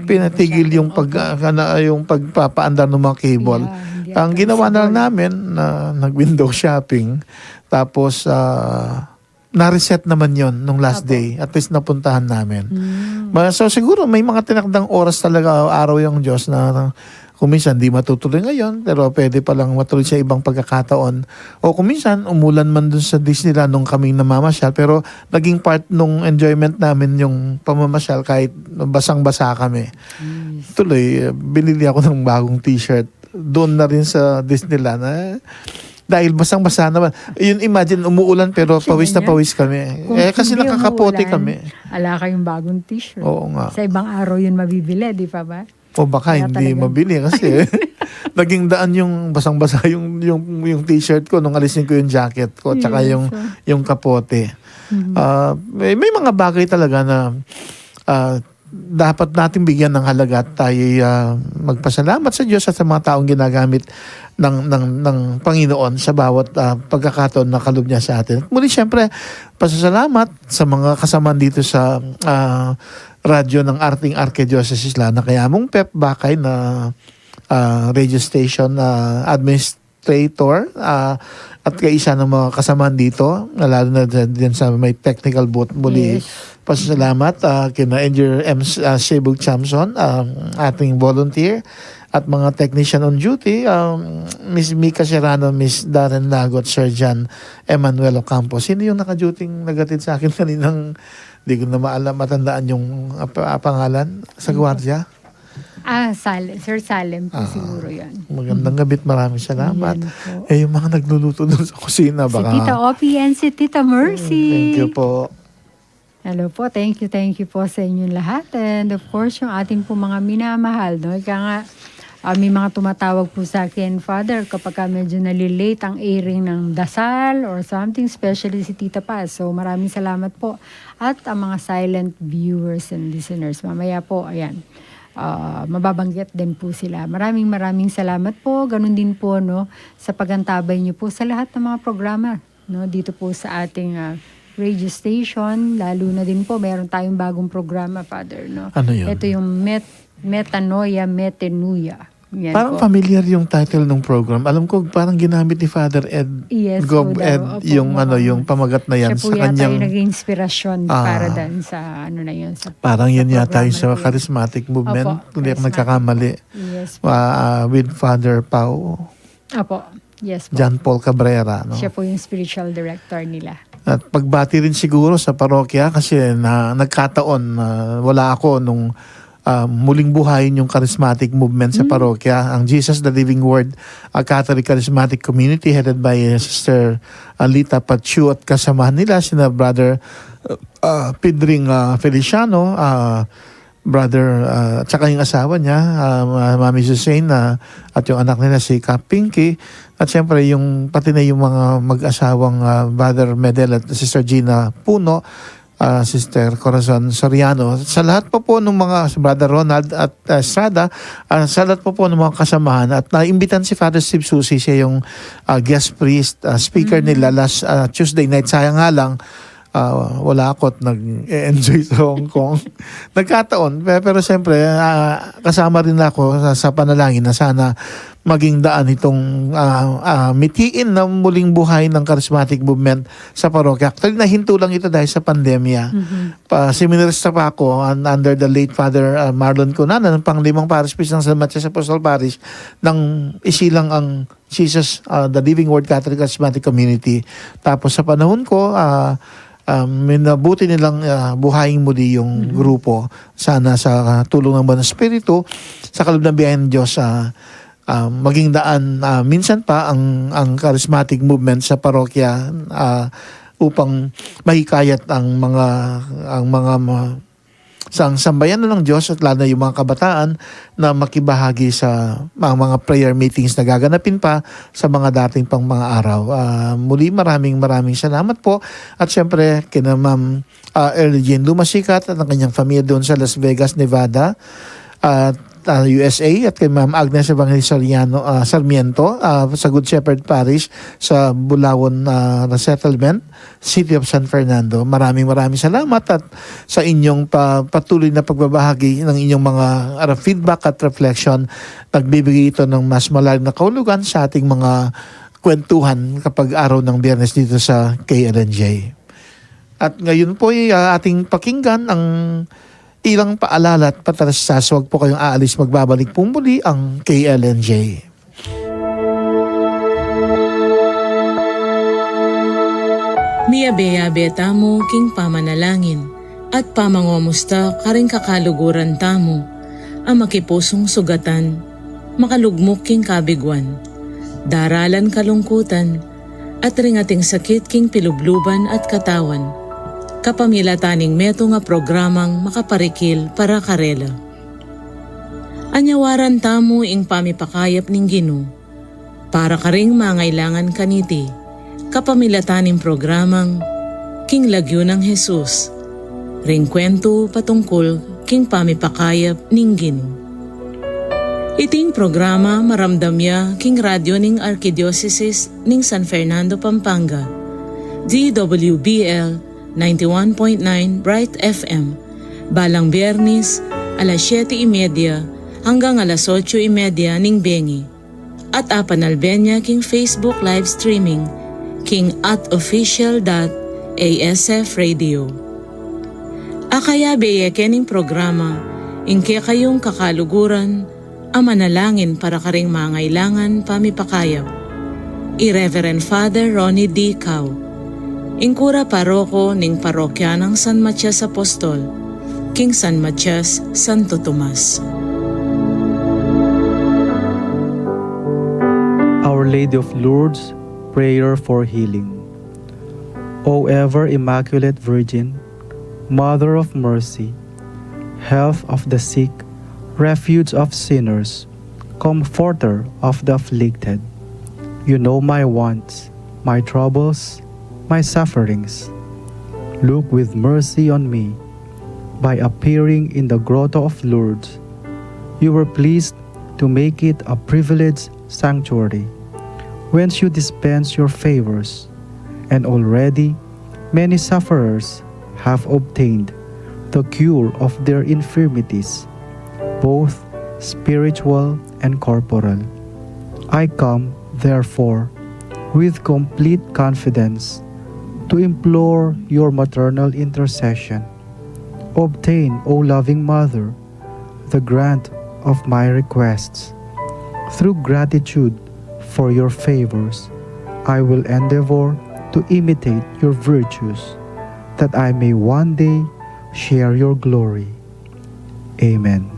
pinatigil yung pag-, ah, kana-, yung pagpapaandar ng mga cable. Yeah, hindi. Ang ginawa na lang namin, na nag-window shopping. Tapos, ah, na-reset naman yon nung last day. At least napuntahan namin. Mm. Ma-, so siguro may mga tinakdang oras talaga, araw yung Diyos na, na kung minsan di matutuloy ngayon, pero pwede palang matuloy sa ibang pagkakataon. O kung minsan, umulan man dun sa Disneyland nung kaming namamasyal, pero naging part nung enjoyment namin yung pamamasyal kahit basang-basa kami. Yes. Tuloy, eh, binili ako ng bagong t-shirt. Doon na rin sa Disneyland, eh. Dahil basang-basa naman. Yun, imagine, umuulan pero pawis na pawis kami. Eh, kasi nakakapote kami. Ala kayong bagong t-shirt. Oo nga. Sa ibang araw yun mabibili, di pa ba? O baka hindi mabili kasi naging daan yung basang-basa yung, yung, yung t-shirt ko nung alisin ko yung jacket ko, tsaka yung, yung kapote. Ah, may, may mga bagay talaga na, ah, dapat natin bigyan ng halaga at tayo, ah, magpasalamat sa Diyos at sa mga taong ginagamit ng, ng, ng Panginoon sa bawat, ah, pagkakataon na kaloob niya sa atin. At muli, siyempre, pasasalamat sa mga kasamaan dito sa, ah, radyo ng Arting Arkidiocese Lana, kay Among Pep Bakay na, ah, radio station, ah, administrator, ah, at kaisa ng mga kasamaan dito, na lalo na dyan, dyan sa may technical booth. Muli, pasasalamat, ah, kina Engineer M, ah, Shebug Chamson, ah, ating volunteer, at mga technician on duty, um, Miss Mika Serrano, Miss Darren Lago, at Sir John Emmanuel Ocampo. Sino yung naka-duty-ng naghatid sa akin kaninang, di ko na maalam, matandaan yung, ah, pa-, ah, pangalan sa gwardiya? Ah, Sal-, Sir Salem po siguro yan. Magandang gabi at maraming salamat. Yan po. Eh, yung mga nagluluto dun sa kusina, si baka Tita Opi and si Tita Mercy. Thank you po. Hello po. Thank you, thank you po sa inyong lahat. And of course, yung ating po mga minamahal, no? Ika nga, ah, may mga tumatawag po sa akin, "Father, kapag ka medyo nalilate ang airing ng dasal or something, especially si Tita Paz." So, maraming salamat po. At ang mga silent viewers and listeners, mamaya po, ayan, ah, mababanggit din po sila. Maraming, maraming salamat po. Ganun din po, no, sa pagantabay niyo po sa lahat ng mga programa, no, dito po sa ating, ah, radio station. Lalo na din po, meron tayong bagong programa, Father, no? Ano yun? Ito yung Met-, Metanoia, Metanoia. Yan. Parang po familiar yung title ng program. Alam ko, parang ginamit ni Father Ed, yes, Gov po daw. Ed, opo, yung, ano, mukhang yung pamagat na yan siya po sa yata kanyang, yung naging inspirasyon, ah, para dan sa, ano na yun, sa, parang sa yan yata programa yung sa na yun. Charismatic movement, opo, kung di ako charismatic nagkakamali. Yes po. Ah, ah, with Father Pau. Opo. Yes po. John Paul Cabrera, no? Siya po yung spiritual director nila. At pagbati rin siguro sa parokya kasi na, nagkataon na wala ako nung, ah, muling buhayin yung charismatic movement sa parokya. Ang Jesus the Living Word, ah, Catholic Charismatic Community headed by, ah, Sister Alita Pachu at kasamahan nila sina Brother, ah, Pedring, ah, Feliciano, ah, Brother, ah, at saka yung asawa niya, ah, Ma-, Mami Susain, ah, at yung anak nila si Kap Pinky, at siyempre yung, pati na yung mga mag-asawang, ah, Brother Medel at Sister Gina Puno, ah, Sister Corazon Soriano, sa lahat po po ng mga, si Brother Ronald at, ah, Estrada, ah, sa lahat po po ng mga kasamahan, at naimbitan si Father Steve Susi, siya yung, ah, guest priest, ah, speaker nila last, ah, Tuesday night. Sayang nga lang, ah, wala ako at nag-e-enjoy sa Hong Kong. Nagkataon, pe-, pero siyempre, ah, kasama rin ako sa, sa panalangin na sana maging daan itong, ah, ah, mithiin na muling buhay ng charismatic movement sa parokya. Actually, nahinto lang ito dahil sa pandemya. Mhm. Pa, seminarista pa ako un-, under the late Father, ah, Marlon Cunanan, ang panglimang parish priest ng San Matias Apostol Parish, nang isilang ang Jesus, ah, the Living Word Catholic Charismatic Community. Tapos sa panahon ko, ah, ah, minabuti nilang, ah, buhayin muli yung grupo. Sana sa, ah, tulong ng Banal Espiritu, sa kaloob ng biyaya ng Diyos, ah, ah, maging daan, ah, minsan pa ang, ang charismatic movement sa parokya, ah, upang mahikayat ang mga, ang mga ma-, sang sambayan na ng Diyos at lalo na yung mga kabataan na makibahagi sa mga, mga prayer meetings na gaganapin pa sa mga dating pang mga araw. Ah, muli, maraming, maraming salamat po. At siyempre, kina Ma'am, ah, Early Jane Lumasikat at ang kanyang pamilya doon sa Las Vegas, Nevada, at, ah, U S A, at kay Ma'am Agnes Evangelista Sariano, ah, Sarmiento, ah, sa Good Shepherd Parish sa Bulaon, ah, Resettlement, City of San Fernando. Maraming, maraming salamat at sa inyong pa-, patuloy na pagbabahagi ng inyong mga, ah, feedback at reflection. Nagbibigay ito ng mas malalim na kahulugan sa ating mga kwentuhan kapag araw ng Biyernes dito sa K L N J. At ngayon po ay, ah, ating pakinggan ang ilang paalala at patalastas. Huwag po kayong aalis, magbabalik po muli ang K L N J. Miyabe-yabe tamu king pamanalangin at pamangomusta karing kakaluguran tamu a makipusung sugatan, makalugmuk king kabiguan, daralan kalungkutan, at ring ating sakit king pilubluban at katawan, kapamilatan ning metung a programang makaparikil para karela. Anyawaran tamu ing pamipakayap ning Ginu para karing mangailangan kaniti, kapamilatan ning programang King Lagyu nang Jesus, ring kwentu patungkul king pamipakayap ning Ginu. Iting programa maramdam ya king radyo ning Arkidiosesis ning San Fernando, Pampanga, D W B L ninety-one point nine Bright F M, balang Biyernes, alas siyete y media hanggang alas otso y media ning bengi. At apanalben ya king Facebook live streaming king at official dot A S F radio. Akayabe ye kening programa ing kekayung kakaluguran a manalangin para karing mangailangan pamipakayap, i Reverend Father Ronnie D. Cao, ing kura paroko ning parokya nang San Matias Apostol, king San Matias, Santo Tomas. Our Lady of Lourdes, prayer for healing. O ever Immaculate Virgin, Mother of Mercy, Health of the sick, Refuge of sinners, Comforter of the afflicted, you know my wants, my troubles, my sufferings. Look with mercy on me. By appearing in the Grotto of Lourdes, you were pleased to make it a privileged sanctuary, whence you dispense your favors, and already many sufferers have obtained the cure of their infirmities, both spiritual and corporal. I come, therefore, with complete confidence to implore your maternal intercession. Obtain, O loving Mother, the grant of my requests. Through gratitude for your favors, I will endeavor to imitate your virtues, that I may one day share your glory. Amen.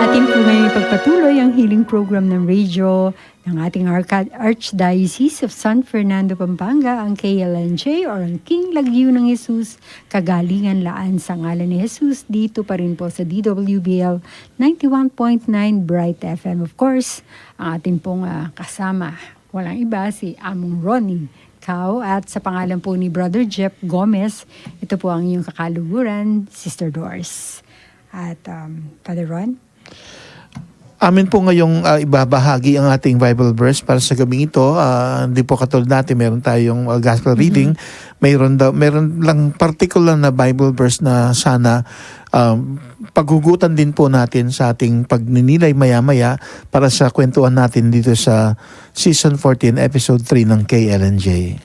Atin po ngayong ipagpatuloy ang healing program ng radio ng ating Arca-, Archdiocese of San Fernando, Pampanga, ang K L N J or ang King Lagyu ng Jesus, Kagalingan Laan sa Ngalan ni Jesus, dito pa rin po sa D W B L ninety-one point nine Bright F M. Of course, ang ating pong, ah, kasama, walang iba, si Among Ronnie Cao, at sa pangalan po ni Brother Jeff Gomez, ito po ang inyong kakaluguran, Sister Doris. At, um, Father Ron? Amin po ngayong, ah, ibabahagi ang ating Bible verse para sa gabing ito. Ah, hindi po katulad natin, meron tayong, ah, gospel reading. Mayroon daw, meron lang particular na Bible verse na sana, um, paghugutan din po natin sa ating pagninilay maya-maya para sa kwentuhan natin dito sa Season fourteen, Episode three ng K L N J.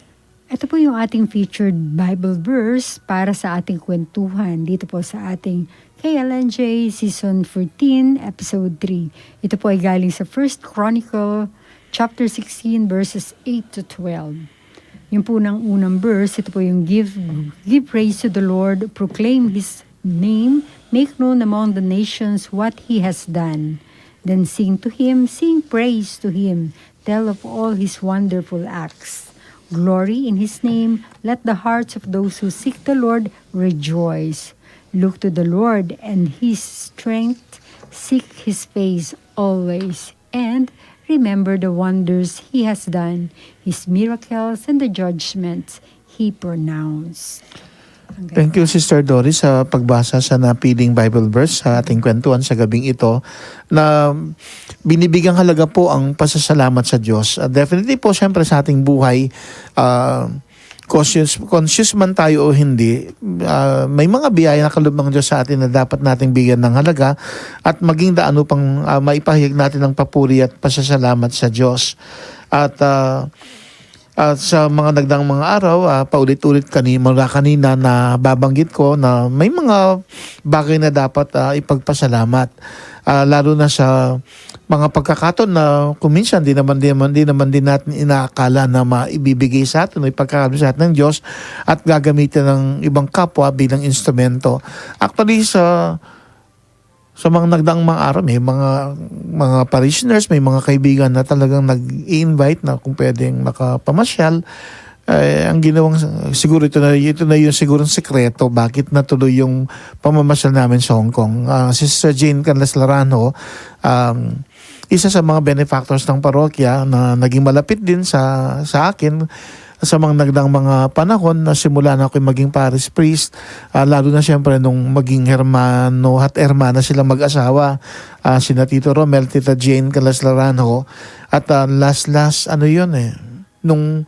Ito po yung ating featured Bible verse para sa ating kwentuhan dito po sa ating K L N J Season fourteen, Episode three. Ito po ay galing sa First Chronicle chapter sixteen, verses eight to twelve. Yung po ng unang verse, ito po yung give, give praise to the Lord, proclaim His name, make known among the nations what He has done. Then sing to him, sing praise to him, tell of all his wonderful acts. Glory in his name, let the hearts of those who seek the Lord rejoice. Look to the Lord and his strength, seek his face always, and remember the wonders he has done, his miracles, and the judgments he pronounced. Thank you, Sister Doris, sa pagbasa sa napiling Bible verse sa ating kwentuhan sa gabing ito, na binibigyan halaga po ang pasasalamat sa Diyos. Ah, definitely po, siyempre, sa ating buhay, ah, conscious, conscious man tayo o hindi, ah, may mga biyaya na kaloob ng Diyos sa atin na dapat nating bigyan ng halaga at maging daan upang, ah, maipahayag natin ang papuri at pasasalamat sa Diyos. At, ah, at sa mga nagdaang mga araw, ah, paulit-ulit kani-, mula kanina na babanggit ko na may mga bagay na dapat, ah, ipagpasalamat. Ah, lalo na sa mga pagkakataon na kung minsan di naman, di naman, di naman din natin inaakala na maibibigay sa atin o ipagkakaloob sa atin ng Diyos at gagamitin ng ibang kapwa bilang instrumento. Actually, sa sa mga nagdaang mga araw, may mga, mga parishioners, may mga kaibigan na talagang nag-i-invite na kung pwedeng makapamasyal. Eh, ang ginawang, siguro ito na, ito na yung sigurong sekreto bakit natuloy yung pamamasyal namin sa Hong Kong. Ah, Sister Jane Canlas Laranjo, um, isa sa mga benefactors ng parokya na naging malapit din sa, sa akin sa mga nagdaang mga panahon na simula na ako'y maging parish priest, ah, lalo na siyempre nung maging hermano at hermana silang mag-asawa, ah, sina Tito Romel, Tita Jane Canlas Laranjo, at, ah, last, last, ano yun eh, nung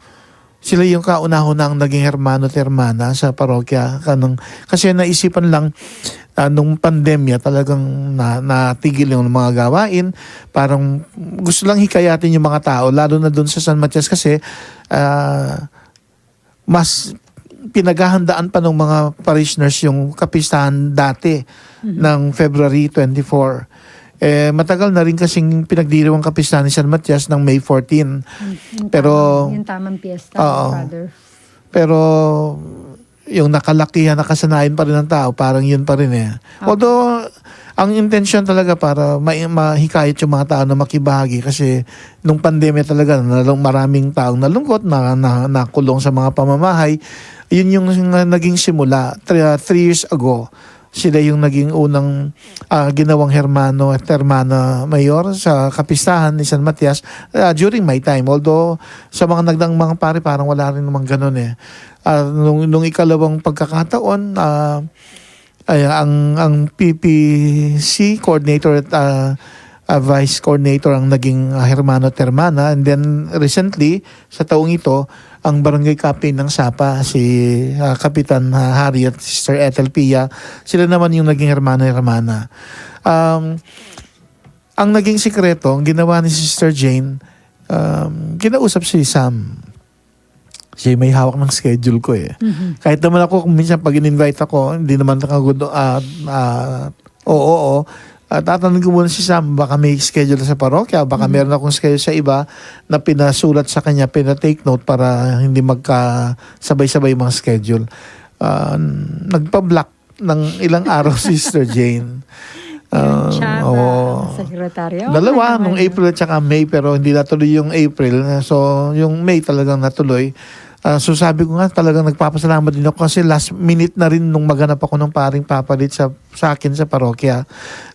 sila yung kauna-unahang naging hermano at hermana sa parokya. Kanang, kasi naisipan lang, ah, nung pandemya, talagang na, natigil yung mga gawain. Parang gusto lang hikayatin yung mga tao, lalo na dun sa San Matias kasi, ah, mas pinaghahandaan pa ng mga parishioners yung kapistahan dati ng February twenty-four. Eh, matagal na rin kasing pinagdiriwang kapistahan ni San Matias ng May fourteen. Yung Pero, tamang, yung tamang piyesta, Oo. Father. Pero yung nakalakihan, nakasanayan pa rin ng tao, parang yun pa rin eh. Although, ang intensyon talaga para ma- mahikayat yung mga tao na makibahagi kasi nung pandemya talaga, nalung- maraming taong nalungkot, na, na, nakulong sa mga pamamahay. Yun yung naging simula, three, uh, three years ago. Sila yung naging unang, ah, ginawang hermano at hermana mayor sa kapistahan ni San Matias, ah, during my time. Although, sa mga nagdaang mga pare, parang wala rin namang ganun eh. Ah, nung, nung ikalawang pagkakataon, ah, ay, ang, ang P P C coordinator at, ah, ah, vice coordinator ang naging, ah, hermano at hermana. And then, recently, sa taong ito, ang barangay captain ng Sapa, si, ah, Kapitan, ah, Harry at Sister Ethel Pia, sila naman yung naging hermano-hermana. Um, ang naging sikreto, ang ginawa ni Sister Jane, um, kinausap si Sam. Siya yung may hawak ng schedule ko eh. Kahit naman ako, kung minsan pag in-invite ako, hindi naman nakagod, ah, ah, oo, oo. At tatanungin ko muna si Sam, baka may schedule sa parokya, baka meron akong schedule sa iba na pinasulat sa kanya, pina-take note para hindi magkasabay-sabay yung mga schedule. Ah, nagpa-block ng ilang araw si Sister Jane. Yung Ah, tsaka oo. Sekretaryo. Dalawa, Ano nung naman? April at saka May, pero hindi natuloy yung April. So, yung May talagang natuloy. Ah, so, sabi ko nga, talagang nagpapasalamat din ako kasi last minute na rin nung maghanap ako ng paring papalit sa, sa akin sa parokya.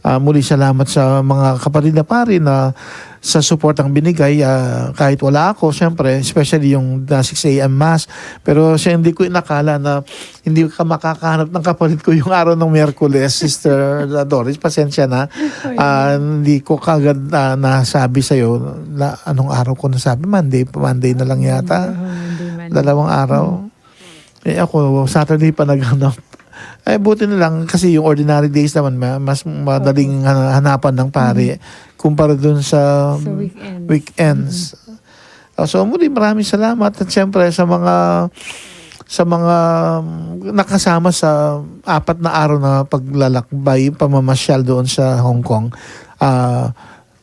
Ah, muli, salamat sa mga kapatid na pari na sa support ang binigay. Ah, kahit wala ako, siyempre, especially yung, ah, six A M mass. Pero siya, hindi ko inakala na hindi ka makakahanap ng kapalit ko yung araw ng Miyerkules, Sister Doris. Pasensya na. Ah, hindi ko kagad, ah, nasabi sa'yo na anong araw ko nasabi. Monday, Monday na lang yata. Oo, hindi man. Dalawang araw. Eh, ako, Saturday pa naghanap. Eh, buti na lang kasi yung ordinary days naman, ma- mas madaling hana- hanapan ng pare kumpara dun sa Sa weekends. weekends. Ah, so, muli, maraming salamat. At siyempre, sa mga sa mga nakasama sa apat na araw na paglalakbay, pamamasyal doon sa Hong Kong, ah,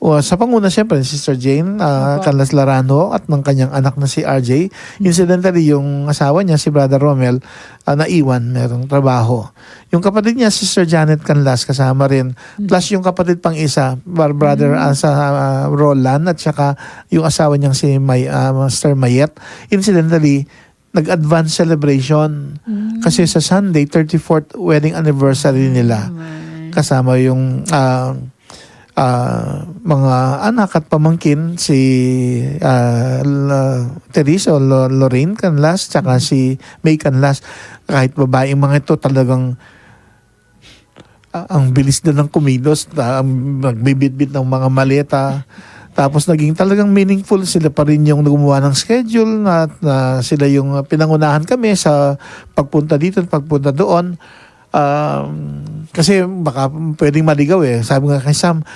Sa panguna, siyempre, ni Sister Jane, ah, Opo. Canlas Laranjo, at ng kanyang anak na si R J. Incidentally, yung asawa niya, si Brother Romel, ah, naiwan, merong trabaho. Yung kapatid niya, Sister Janet Canlas, kasama rin. Plus yung kapatid pang isa, bar-, brother, ah, sa, ah, Roland, at saka yung asawa niyang si May-, ah, Master Mayet. Incidentally, nag-advance celebration. Kasi sa Sunday, thirty-fourth wedding anniversary nila. Kasama yung, ah, ah, mga anak at pamangkin, si, ah, La-, Teresa o Lo-, Lorraine Canlas, tsaka si May Canlas. Kahit babaeng mga ito, talagang, ah, ang bilis na ng kumilos, ah, ang nagbibitbit ng mga maleta. Tapos naging talagang meaningful, sila pa rin yung gumawa ng schedule na, na sila yung, ah, pinangunahan kami sa pagpunta dito at pagpunta doon. Um, kasi baka pwedeng maligaw eh. Sabi nga kay Sam,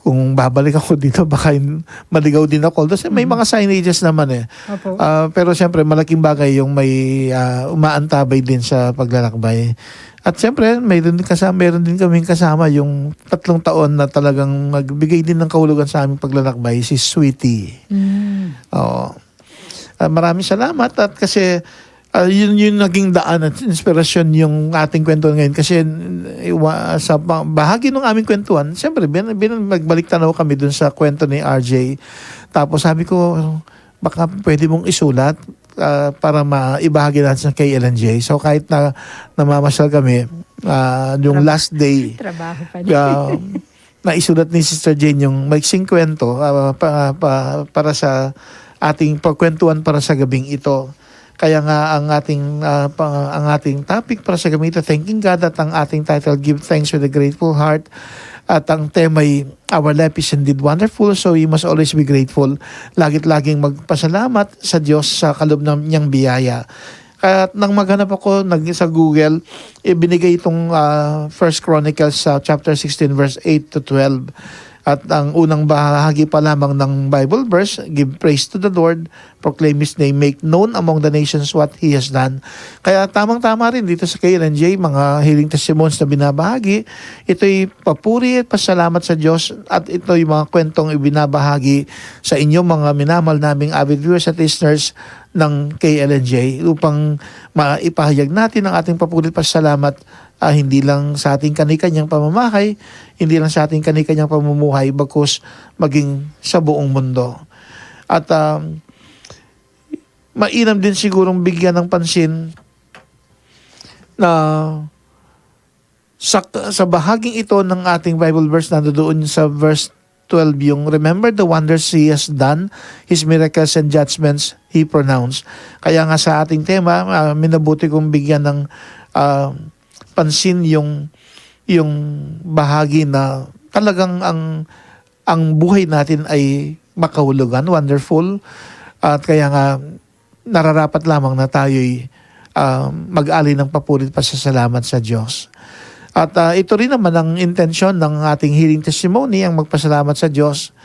kung babalik ako dito, baka yung maligaw din ako. Kasi may mga signages naman eh. Opo. Ah, pero siyempre, malaking bagay yung may, ah, umaantabay din sa paglalakbay. At siyempre, mayroon din kasama, mayroon din kaming kasama yung tatlong taon na talagang nagbigay din ng kahulugan sa aming paglalakbay, si Sweetie. Oo. Ah, maraming salamat at kasi, ah, yun, yun naging daan at inspirasyon yung ating kwentuhan ngayon. Kasi, mm, iwa-, sa ba-, bahagi ng aming kwentuhan, siyempre, bin-, bin-, magbalik tanaw kami dun sa kwento ni R J. Tapos sabi ko, "Baka pwede mong isulat, ah, para maibahagi natin sa K L N J." So, kahit na namamasyal kami, ah, yung last day, Trabaho pa din. ah, naisulat ni Sister Jane yung maiksing kwento, ah, pa-, pa-, para sa ating pagkwentuhan para sa gabing ito. Kaya nga ang ating, ah, pa-, ang ating topic para sa gabing ito, Thanking God, at ang ating title, Give Thanks with a Grateful Heart. At ang tema ay, Our life is indeed wonderful, so we must always be grateful. Lagit-laging magpasalamat sa Diyos sa kaloob ng niyang biyaya. At nang maghanap ako nag-, sa Google, ibinigay itong, ah, First Chronicles sa chapter sixteen, verse eight to twelve. At ang unang bahagi pa lamang ng Bible verse, "Give praise to the Lord, proclaim His name, make known among the nations what He has done." Kaya tamang-tama rin dito sa K L N J, mga healing testimonies na binabahagi, ito'y papuri at pasalamat sa Diyos, at ito'y mga kwentong ibinabahagi sa inyo, mga minamahal naming avid viewers at listeners ng K L N J, upang maipahayag natin ang ating papuri at pasalamat, ah, hindi lang sa ating kanikanyang pamamahay, hindi lang sa ating kanikanyang pamumuhay, bagkus maging sa buong mundo. At, ah, mainam din sigurong bigyan ng pansin na sa, sa bahaging ito ng ating Bible verse, nandoon sa verse twelve yung, "Remember the wonders He has done, His miracles and judgments He pronounced." Kaya nga sa ating tema, ah, minabuti kong bigyan ng, ah, pansin yung, yung bahagi na talagang ang, ang buhay natin ay makahulugan, wonderful. At kaya nga, nararapat lamang na tayo'y, ah, mag-alay ng papuri at pasasalamat sa Diyos. At, ah, ito rin naman ang intensyon ng ating healing testimony, ang magpasalamat sa Diyos.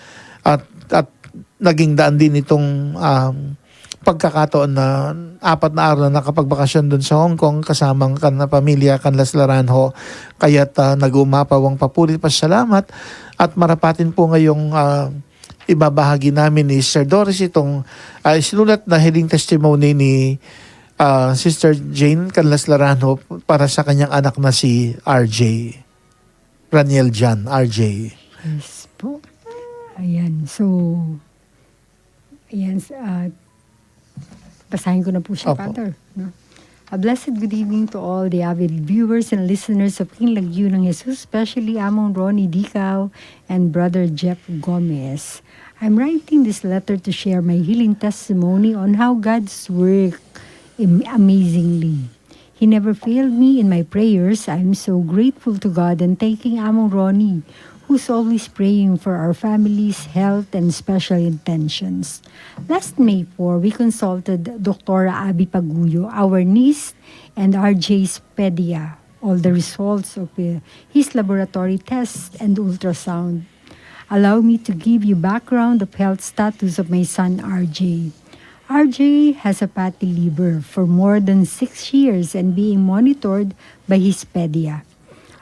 At, at naging daan din itong, um, pagkakataon na apat na araw na nakapagbakasyon dun sa Hong Kong, kasamang kan na pamilya, Canlas Laranjo. Kaya't, ah, nag-umapaw ang papuri at pasasalamat. At marapatin po ngayong, ah, ibabahagi namin ni Sister Doris itong, ah, sinulat na healing testimony ni, ah, Sister Jane Canlas Laranjo para sa kanyang anak na si R J. Raniel John, R J. Yes po. Ayan, so, ayan, s-, ah, basahin ko na po siya, Opo. Father, no? A blessed good evening to all the avid viewers and listeners of King Lagyu ng Jesus, especially Among Ronnie Dicao and Brother Jeff Gomez. I'm writing this letter to share my healing testimony on how God's work am-, amazingly. He never failed me in my prayers. I'm so grateful to God and thanking Among Ronnie, who's always praying for our family's health and special intentions. Last May four, we consulted Doctora Abby Paguyo, our niece, and R J's pedia. All the results of, uh, his laboratory tests and ultrasound. Allow me to give you background of health status of my son, R J. R J has a fatty liver for more than six years and being monitored by his pedia.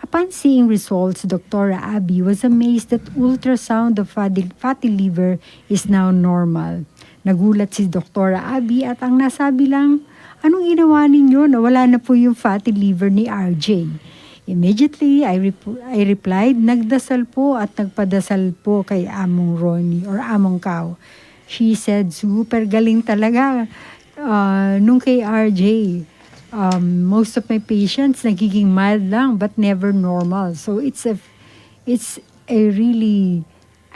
A Upon seeing results, Doktora Abby was amazed that ultrasound of fatty, fatty liver is now normal. Nagulat si Doktora Abby at ang nasabi lang, "Anong ginawa ninyo? Nawala na po yung fatty liver ni R J." Immediately, I, rep- I replied, "Nagdasal po at nagpadasal po kay Among Ronnie or Among Kao." She said, "Super galing talaga." Ah, nung kay R J, um, most of my patients nagiging mild lang but never normal. So it's a, it's a really,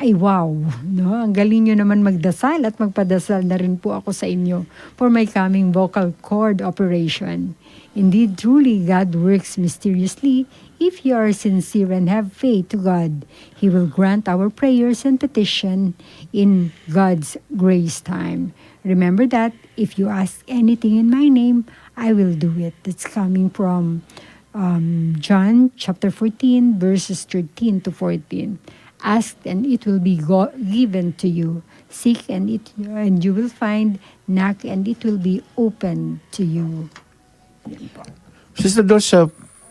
ay, wow, no? Ang galing nyo naman magdasal at magpadasal na rin po ako sa inyo for my coming vocal cord operation. Indeed, truly, God works mysteriously. If you are sincere and have faith to God, He will grant our prayers and petition in God's grace time. Remember that if you ask anything in my name, I will do it. That's coming from, um, John chapter fourteen, verses thirteen to fourteen. "Ask and it will be go- given to you. Seek and it and you will find. Knock and it will be open to you." Yan po. Sister Dor, sa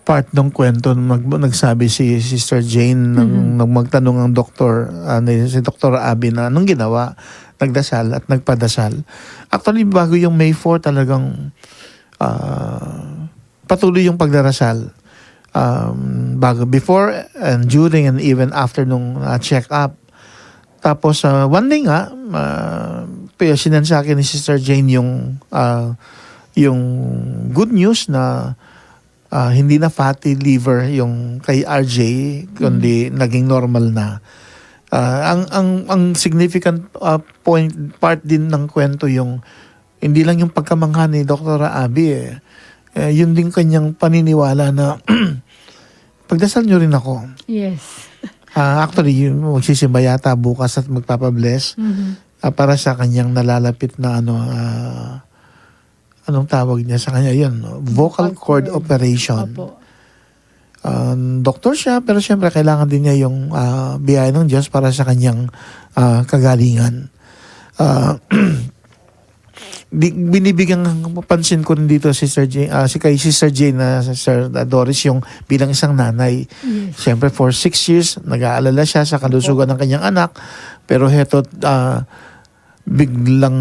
part ng kwento, nag, nagsabi si Sister Jane nang, nang magtanong ang doktor, ah, ni, si Doktor Abby na anong ginawa, nagdasal at nagpadasal. Actually, bago yung May four, talagang ah, patuloy yung pagdarasal. Um, bago, before and during and even after nung ah, check-up. Tapos, ah, one day nga, uh, sinend sa akin ni Sister Jane yung, ah, yung good news na ah, hindi na fatty liver yung kay R J, kundi naging normal na. Ah, ang, ang, ang significant ah, point, part din ng kwento yung hindi lang yung pagkamangha ni Doktora Abby eh. Eh, yun din kanyang paniniwala na pagdasal nyo rin ako. Yes. Ah, actually, yun, magsisimba yata bukas at magpapabless Mhm. ah, para sa kanyang nalalapit na ano, ah, anong tawag niya sa kanya yun? No? Vocal cord operation. Opo. Ah, doktor siya, pero siyempre kailangan din niya yung ah, biyaya ng Diyos para sa kanyang ah, kagalingan. Ah, di, binibigyan ng pansin ko rin dito, Sister Jane, ah, si kay Sister Jane na Sister Doris, yung bilang isang nanay. Yes. Siyempre, for six years, nag-aalala siya sa kalusugan ng kanyang anak. Pero heto, ah, biglang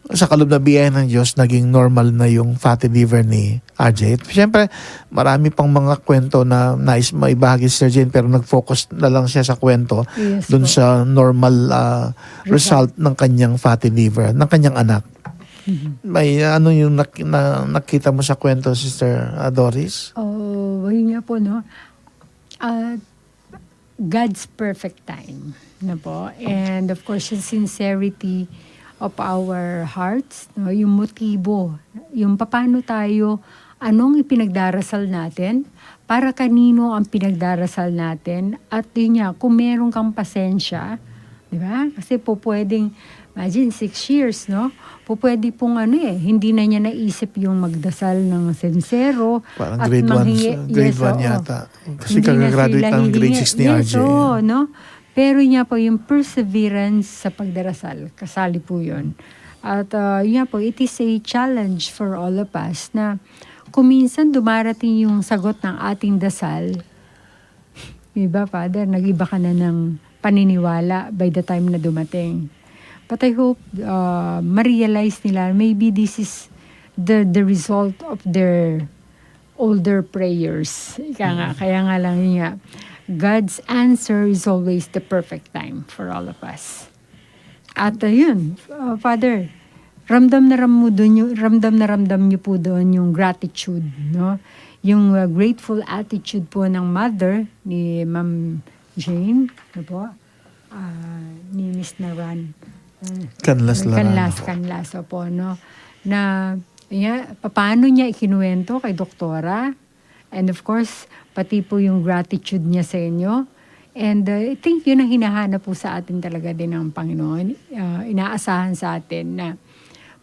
sa kaloob na biyaya ng Diyos, naging normal na yung fatty liver ni R J. Siyempre, marami pang mga kwento na nais maibahagi si Sir Jane, pero nag-focus na lang siya sa kwento Yes dun po. sa normal ah, result ng kanyang fatty liver, ng kanyang anak. May ano yung nak- na- nakita mo sa kwento, Sister ah, Doris? Oh, yun nga po, no? Ah, God's perfect time, no po? And of course, yung sincerity of our hearts, no? Yung motibo, yung paano tayo, anong ipinagdarasal natin, para kanino ang pinagdarasal natin, at yun nga, kung meron kang pasensya, di ba? Kasi po pwedeng, imagine, six years, no? Po pwede pong ano eh, hindi na niya naisip yung magdasal ng sinsero Parang at grade one, manghingi. grade Yes, one oo. Yata. Kasi Hindi na kakagraduate sila ng grade hihingi. six ni Yes, R J. oo, no? Pero yun nga po, yung perseverance sa pagdarasal, kasali po yun. At ah, yun nga po, it is a challenge for all of us na kung minsan dumarating yung sagot ng ating dasal, di ba, Father, nag-iba ka na ng paniniwala by the time na dumating. But I hope uh, ma-realize nila, maybe this is the the result of their older prayers. Ika nga, kaya nga lang yun nga, God's answer is always the perfect time for all of us. At uh, yun, uh, Father, ramdam na ramdam nyo, ramdam na ramdam nyo po doon yung gratitude, no? Yung uh, grateful attitude po ng mother ni Ma'am Jane, ano po? Ah, ni Miss Naran. Ah, Canlas Laran. Canlas, Canlas, opo, no? Na, ya, paano niya ikinuwento kay Doktora? And of course, pati po yung gratitude niya sa inyo. And uh, I think yun ang hinahanap po sa atin talaga din ng Panginoon. Uh, inaasahan sa atin na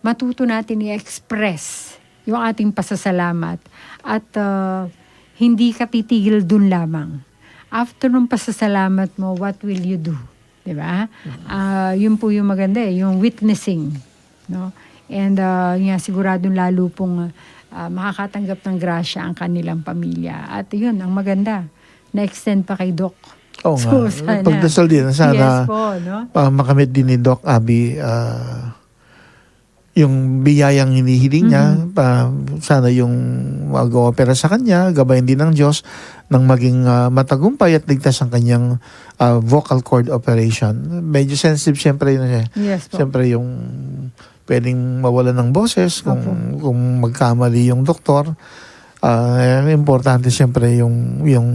matuto natin i-express yung ating pasasalamat. At uh, hindi ka titigil dun lamang. After ng pasasalamat mo, what will you do? Di ba? Ah, yun po yung maganda eh, yung witnessing. No? And uh, yun nga, siguradong lalo pong uh, makakatanggap ng grasya ang kanilang pamilya. At yun, ang maganda, na-extend pa kay Doc. Oo nga. So, sana. Pagdasal din, sana, Yes po, no? ah, makamit din ni Doc Abby, ah, yung biyayang hinihiling niya, Mhm. pa, sana yung mag-oopera sa kanya, gabayan din ng Diyos nang maging, ah, matagumpay at ligtas ang kanyang, ah, vocal cord operation. Medyo sensitive siyempre yun eh. Yes po. Siyempre yung pwedeng mawalan ng boses kung, Opo. kung magkamali yung doktor. Ah, importante siyempre yung, yung,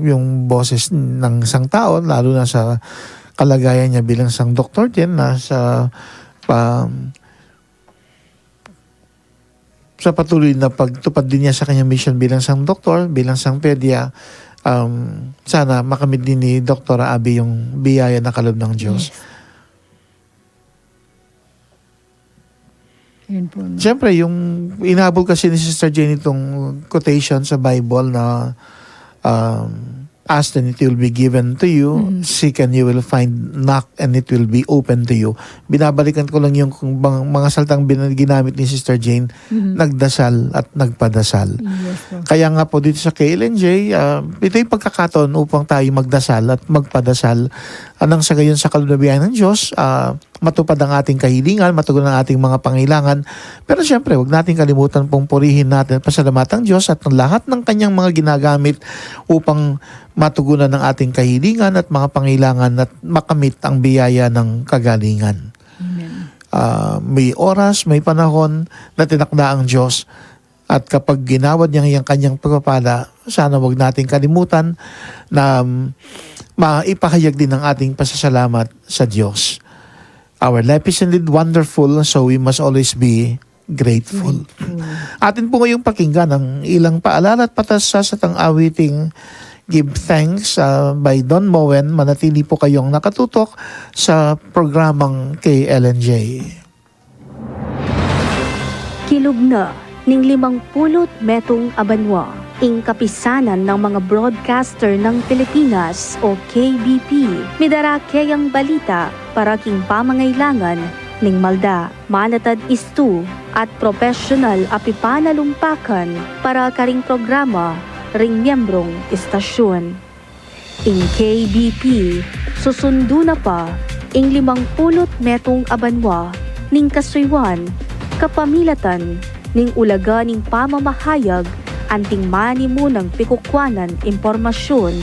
yung boses ng isang tao, lalo na sa kalagayan niya bilang isang doktor din, na sa, pa, sa patuloy na pagtupad din niya sa kanyang mission bilang isang doktor, bilang isang pedya, um, sana makamit din ni Doktora Abby yung biyaya na kaloob ng Diyos. Yes. Yun po, no? Siyempre, yung inabol kasi ni Sister Jane itong quotation sa Bible na, um, "Ask and it will be given to you, Mm. seek and you will find, knock and it will be open to you." Binabalikan ko lang yung kung bang, mga salitang bin-, ginamit ni Sister Jane, Mm. nagdasal at nagpadasal. Yes, po. Kaya nga po dito sa K L N J, ah, ito yung pagkakataon upang tayo magdasal at magpadasal. Nang sa gayon sa kaloob ng biyaya ng Diyos, ah, matupad ang ating kahilingan, matugunan ang ating mga pangailangan. Pero siyempre, huwag nating kalimutan pong purihin natin at pasalamatan ang Diyos at ang lahat ng kanyang mga ginagamit upang matugunan ang ating kahilingan at mga pangailangan at makamit ang biyaya ng kagalingan. Amen. Ah, may oras, may panahon na tinakda ang Diyos. At kapag ginawad niya ang kanyang pagpapala, sana wag nating kalimutan na, um, maipahayag din ang ating pasasalamat sa Diyos. Our life is indeed wonderful, so we must always be grateful. Grateful. Atin po ngayong pakinggan ang ilang paalala at patasasatang awiting Give Thanks, ah, by Don Moen. Manatili po kayong nakatutok sa programang K L N J. Kilub na ning limangpulu't metung a banua, ing Kapisanan ng mga Broadcaster ng Pilipinas o K B P, midara keyang balita para king pamangailangan ning malda. Manatad istu at propesyonal a pipanalumpakan para karing programa ring miyembrong istasyun. Ing K B P, susundu na pa ing limangpulu't metung a banua ning kasuyuan kapamilatan ning ulaga ning pamamahayag anting manimunang pikukuanan impormasyun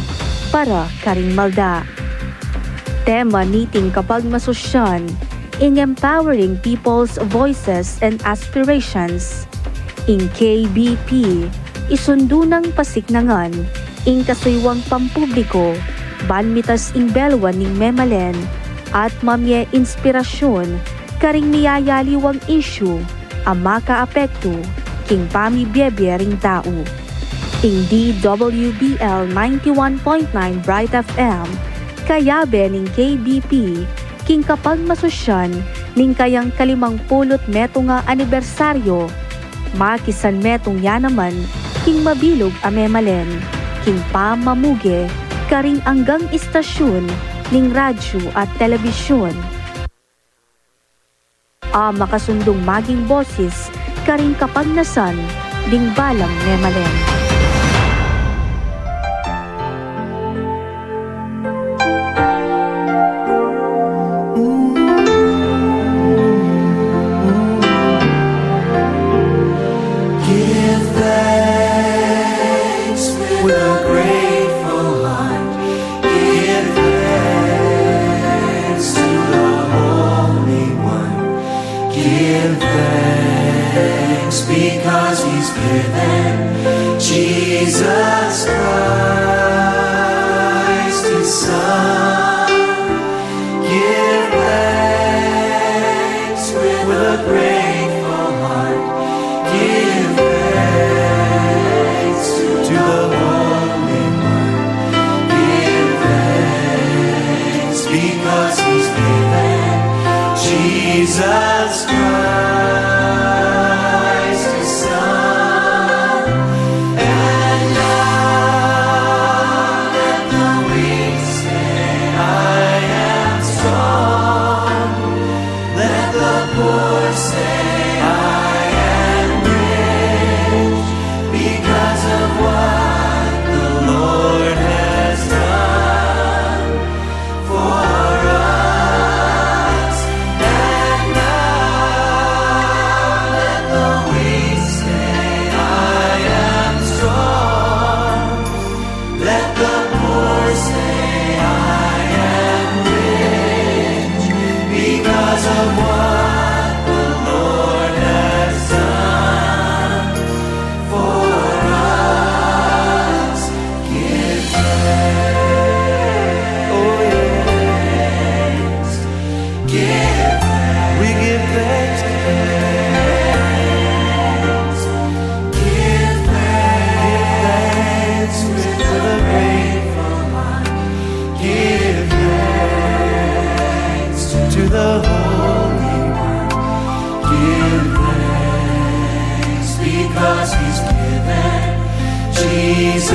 para karing malda. Tema niting kapagmasusyan, ing Empowering People's Voices and Aspirations. Ing K B P, isundu nang pasiknangan ing kasuyuang pampubliko, ban mitas ing beluan ning memalen, at mamie inspirasyun karing miyayaliwang isyu a makaapektu king pamibiebie ring tau. Ing D W B L ninety-one point nine Bright F M, kayabe ning K B P, king kapagmasusyan ning kayang kalimangpulu't metung a anibersaryu, makisanmetung ya naman king mabilug a memalen, king pamamuge karing anggang istasyun ning radyu at telebisyun a makasundung maging bosis karing kapagnasan ding balang memalen. Give thanks with a grateful heart. Give thanks to the Holy One. Give thanks because he's given Jesus Christ, his Son. Give thanks with a grateful heart. Give thanks to the Lord.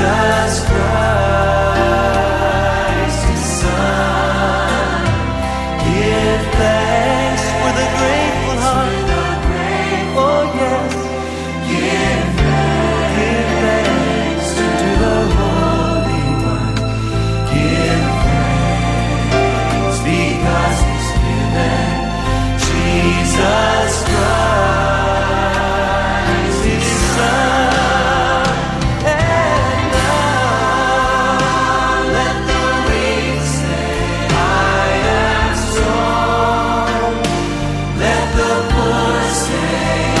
Jesus Christ, his Son. Give thanks with a grateful heart. Oh, yes. Give thanks to the Holy One. Give thanks because he's given Jesus Christ, his Son. And now let the weak say, "I am strong." Let the poor say, "I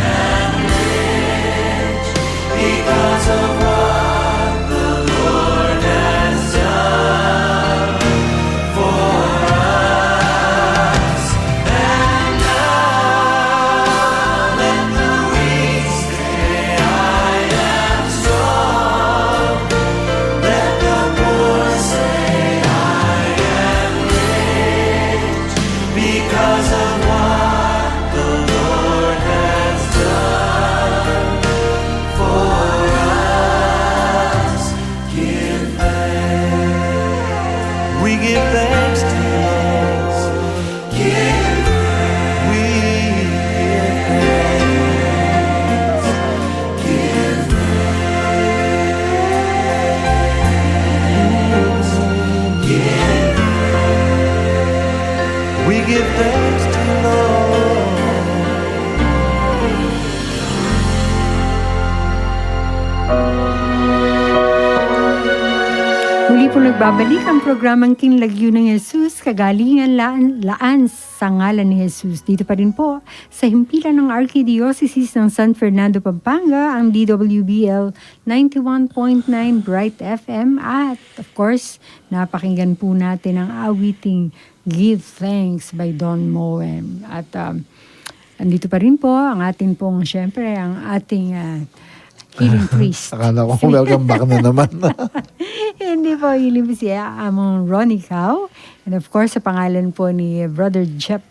am rich," because of what the Lord has done for us. And now let the weak say, "I am strong." Let the poor say, "I am rich," because of what the Lord has done for us. Give thanks. We give thanks to you, Lord. Give thanks. We give thanks. Give thanks. Give thanks. We give thanks to you, Lord. Muli po nagbabalik ang programang King Lagyu ng Jesus, kagalingan laan, laan sa ngalan ni Jesus. Dito pa rin po sa himpilan ng Arkidiyosisis ng San Fernando, Pampanga, ang D W B L ninety-one point nine Bright F M. At, of course, napakinggan po natin ang awiting Give Thanks by Don Moen. At, um, andito pa rin po ang ating pong, syempre, ang ating, ah, healing priest. Akala ko, si welcome back na naman. Hindi po, healing priest si Among Ronnie Cao. And of course, sa pangalan po ni Brother Jeff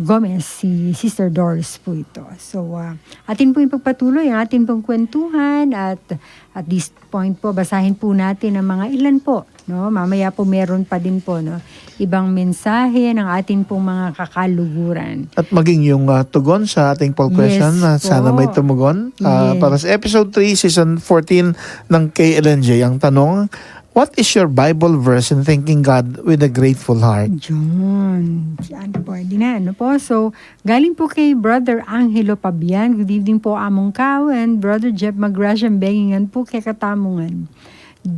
Gomez, si Sister Doris po ito. So, ah, atin pong ipagpatuloy ang atin pong kwentuhan at at this point po, basahin po natin ang mga ilan po, no? Mamaya po meron pa din po, no? Ibang mensahe ng atin pong mga kakaluguran. At maging yung, ah, tugon sa ating poll question, Yes ah, sana po. may tumugon. Ah, Yes. Para sa episode three, season fourteen ng K L N J, ang tanong, "What is your Bible verse in thanking God with a grateful heart?" Yun. Yan po. Di na, ano po? So, galing po kay Brother Angelo Pabian. Good evening po, Among Cao and Brother Jeff. Magrasyang bengi ngan po kekatamu ngan.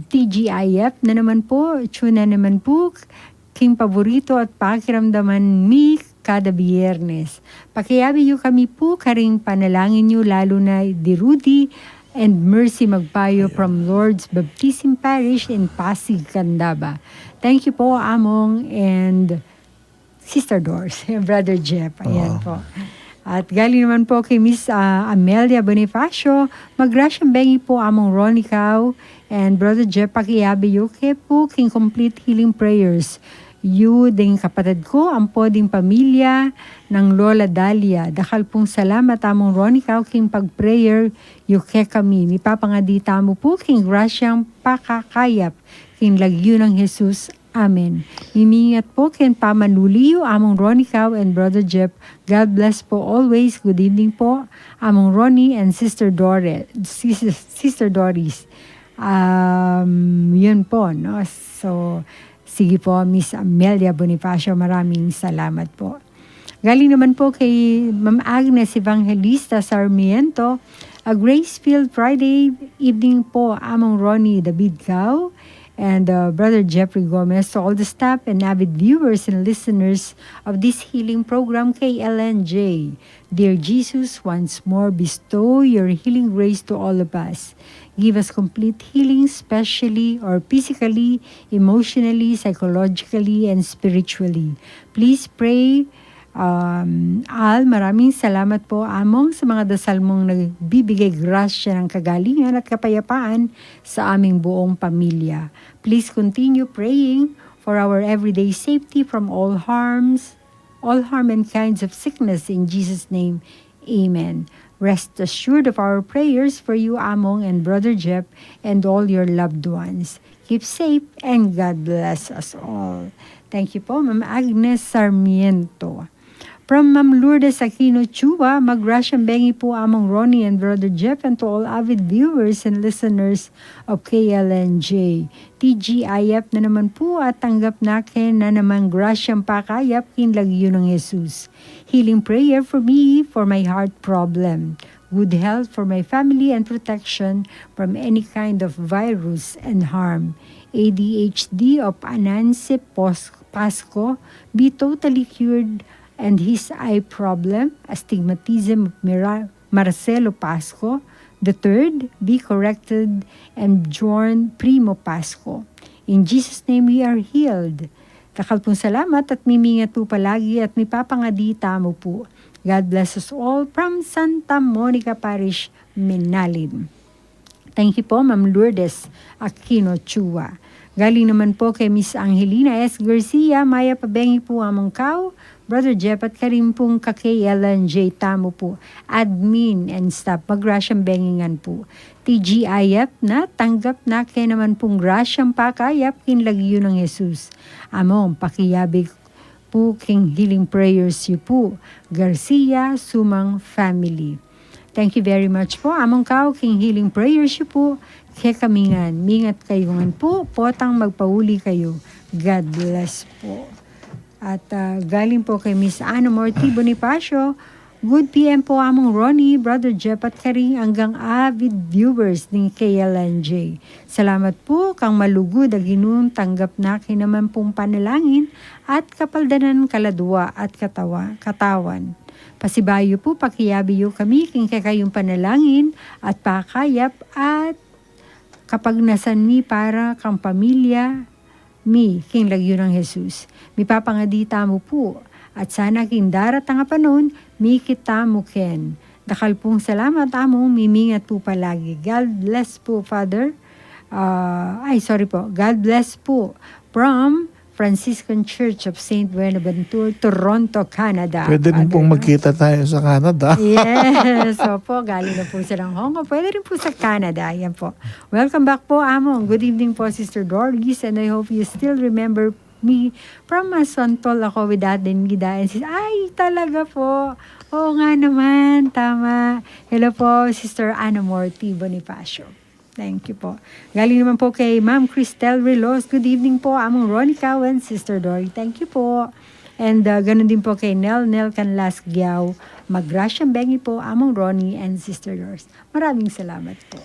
T G I F na naman po. Tune na naman po. King paborito at pakiramdaman mi kada Biyernes. Pakiabe yu kami po karing panalangin yu, lalu na di Rudy and Mercy Magpayo from Lord's Baptism Parish in Pasig, Candaba. Thank you po, Among and Sister Doris, Brother Jeff. Ayan Oo. po. At galing naman po kay Miss, ah, Amelia Bonifacio, "Magrasyang bengi po, Among Ronnie Cao and Brother Jeff, pakiabe yu ke po king complete healing prayers yu ding kapatad ku, ampo ding pamilya nang Lola Dalia. Dakal pung salamat, Among Ronnie Cao, king pag-prayer yu kekami. Mipapangadi tamu po king grasyang pakakayap king lagyu nang Jesus. Amen." Mimingat po king pamanuli yu, Among Ronnie Cao and Brother Jeff. God bless po always. Good evening po, Among Ronnie and Sister Dore-, Sis-, Sister Doris. Um, yun po, no? So, sige po, Miss Amelia Bonifacio, maraming salamat po. Galing naman po kay Ma'am Agnes Evangelista Sarmiento, "A grace-filled Friday evening po, Among Ronnie David Cao and, uh, Brother Jeffrey Gomez, to all the staff and avid viewers and listeners of this healing program, K L N J. Dear Jesus, once more bestow your healing grace to all of us. Give us complete healing, specially or physically, emotionally, psychologically, and spiritually. Please pray." Um, Al, maraming salamat po, Among, sa mga dasal mong nagbibigay grasya ng kagalingan at kapayapaan sa aming buong pamilya. Please continue praying for our everyday safety from all harms, all harm and kinds of sickness. In Jesus' name, amen. Rest assured of our prayers for you, Among and Brother Jep, and all your loved ones. Keep safe and God bless us all. Thank you po, Ma'am Agnes Sarmiento. From Ma'am Lourdes Aquino Chua, magrasyang bengi po Among Ronnie and Brother Jeff and to all avid viewers and listeners of K L N J. T G I F na naman po at tanggap na ke na namang grasyang pakayap king lagyu nang Jesus. Healing prayer for me for my heart problem. Good health for my family and protection from any kind of virus and harm. A D H D of Anansi Pos- Pasco be totally cured and his eye problem, astigmatism of Mira- Marcelo Pasco the third be corrected, and Bjorn Primo Pasco. In Jesus' name we are healed. Dakal pung salamat at mimingat po palagi at mipapangadi tamu po. God bless us all from Santa Monica Parish, Minalin. Thank you po, Ma'am Lourdes Aquino Chua. Galing naman po kay Miss Angelina S Garcia, mayap a bengi po Among Kau, Brother Jeff at karin pung ka-K L N J tamu po, admin and staff, magrasyang bengi ngan po. T G I F na, tanggap na ke naman pung grasyang pakayap king lagyu nang Jesus. Among, pakiyabe pu king healing prayers yu pu, Garcia Sumang family. Thank you very much po, Among Kau, king healing prayers yu pu kekami ngan. Mingat kayu ngan pu, potang magpauli kayu. God bless po. At, ah, galing po kay Miss Ana Morty Bonifacio, "Good P M po, Among Ronnie, Brother Jeff, at karing anggang avid viewers ning K L N J. Salamat po kang malugud a Ginung tanggap na ke naman pung panalangin at kapaldanan kaladwa at katawa, katawan. Pasibayu po, pakiyabe yu kami king kekayung panalangin at pakayap at kapagnasan mi para kang pamilya mi king lagyu nang Jesus. Mipapangadi tamu po, at sana king daratang a panaun, mikit tamu ken. Dakal pung salamat, Among, mimingat po palagi." God bless po, Father. Ah, ay, sorry po. God bless po. From Franciscan Church of Saint Buenaventure, Toronto, Canada. Pwede rin Father, pong no? Magkita tayo sa Canada. Yes, opo. Galing na po silang Hong Kong. Pwede rin po sa Canada. Yan po. Welcome back po, Among. Good evening po, Sister Doris, and I hope you still remember me from Masantol ako with Ate Nida and sis-, ay, talaga po. Oo nga naman, tama. Hello po, Sister Ana Morty Bonifacio. Thank you po. Galing naman po kay Ma'am Cristel Rilos. "Good evening po, Among Ronnie Cowan, Sister Dory." Thank you po. And, uh, ganun din po kay Nel, Nel Canlas Giao. "Magrasyang bengi po, Among Ronnie and Sister Doris." Maraming salamat po.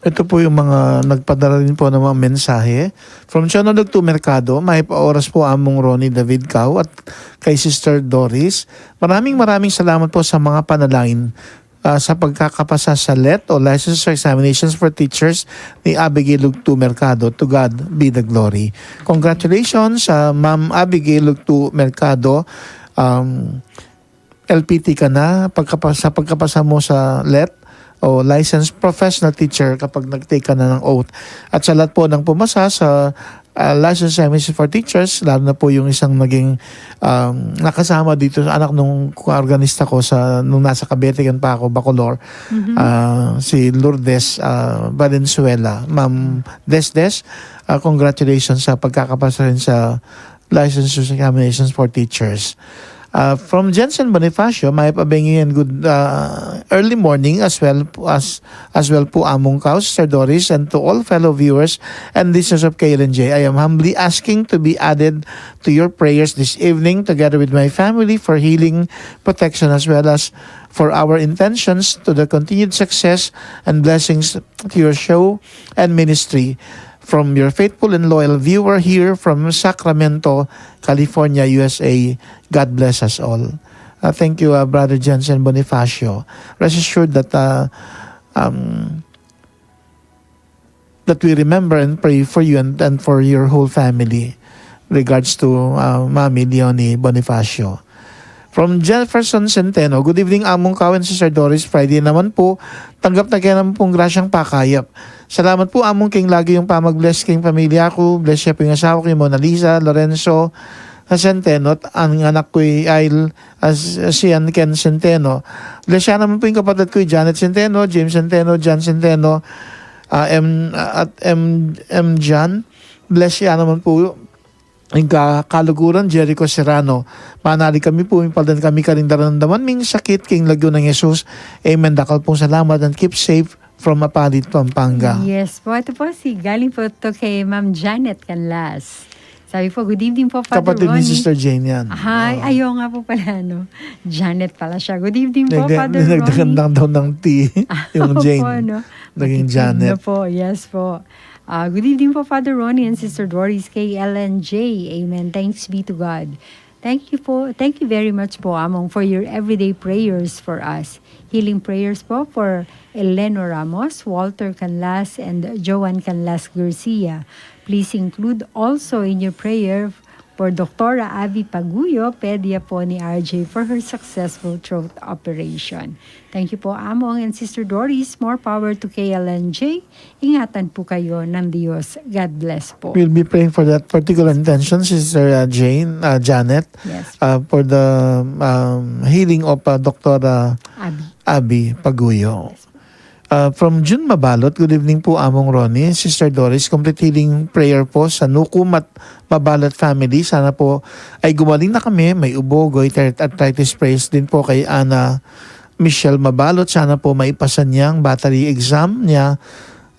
Ito po yung mga nagpadala rin po ng mga mensahe. From Chonolog to Mercado, "Mayap a oras po, Among Ronnie David Cao at kay Sister Doris. Maraming, maraming salamat po sa mga panalangin, ah, sa pagkakapasa sa let o license examinations for teachers ni Abigail Lugtu Mercado. To God be the glory." Congratulations sa Ma'am Abigail Lugtu Mercado. Um, L P T ka na, pagkapa-, sa pagkapasa mo sa let o licensed professional teacher kapag nag-take ka na ng oath. At sa lahat po ng pumasa sa, ah, licensed M S C for teachers, lalo na po yung isang naging, um, nakasama dito sa anak nung organista ko sa, nung nasa Cavite pa ako, Bacolor, ah, si Lourdes, ah, Valenzuela, Ma'am Desdes, ah, congratulations sa pagkakapasa rin sa license examinations for teachers. Uh, from Jensen Bonifacio, "Mayap a bengi and good, uh, early morning as well as, as well po, Among Kao, Sister Doris, and to all fellow viewers and listeners of K L N J. I am humbly asking to be added to your prayers this evening together with my family for healing, protection, as well as for our intentions to the continued success and blessings to your show and ministry. From your faithful and loyal viewer here from Sacramento, California, U S A. God bless us all." Uh, thank you, uh, Brother Jensen Bonifacio. Rest assured that, uh, um, that we remember and pray for you and, and for your whole family. Regards to, uh, Mami Leonie Bonifacio. From Jefferson Centeno, "Good evening, Among Kao and Sister Doris. Friday naman po, tanggap na ke naman pong grasyang pakayap. Salamat po, Among, king lagi yung pamag-bless king pamilya ko. Bless ya po yung asawa ko, yung Mona Lisa, Lorenzo, Centeno, at ang anak ku i Ail, ah, s-, Sian Ken Centeno. Bless ya naman pu ing kapatad ku i Janet Centeno, James Centeno, John Centeno, ah, M, at M, M John. Bless ya naman pu ing ka-, kaluguran, Jericho Serrano. Manalig kami pu, mipaldan kami karing daramdaman ming sakit king lagyu nang Jesus. Amen. Dakal pung salamat and keep safe from Apalit, Pampanga. Yes po. Ito po si, galing po to kay Ma'am Janet Canlas. Sabi po, "Good evening po, Father Ronnie." Kapatid ni Sister Jane yan. Ay, oo, nga po pala, no? Janet pala siya. "Good evening po, Father Ronnie." Nagdagdag daw ng T, yung Jane. Opo, no? Naging Janet. Matipid na po. Yes po. Ah, "Good evening po, Father Ronnie and Sister Doris, K L N J." Amen. Thanks be to God. Thank you po. Thank you very much po, Among, for your everyday prayers for us. Healing prayers po for Eleno Ramos, Walter Canlas, and Joan Canlas Garcia. Please include also in your prayer for Doktora Abby Paguyo, pedya po ni R J, for her successful throat operation. Thank you po, Among and Sister Doris. More power to K L N J. Ingatan po kayo ng Diyos. God bless po. We'll be praying for that particular intention, Sister, uh, Jane, uh, Janet, Yes. uh, for the, um, healing of, uh, Doktora Abby. Abby Paguyo. Yes po. Uh, from June Mabalot, "Good evening po, Among Ronnie, Sister Doris, complete healing prayer po sa Nukum at Mabalot family. Sana po ay gumaling na kami, may ubo, goiter at arthritis. Prayers din po kay Ana Michelle Mabalot, sana po maipasan niya ang battery exam niya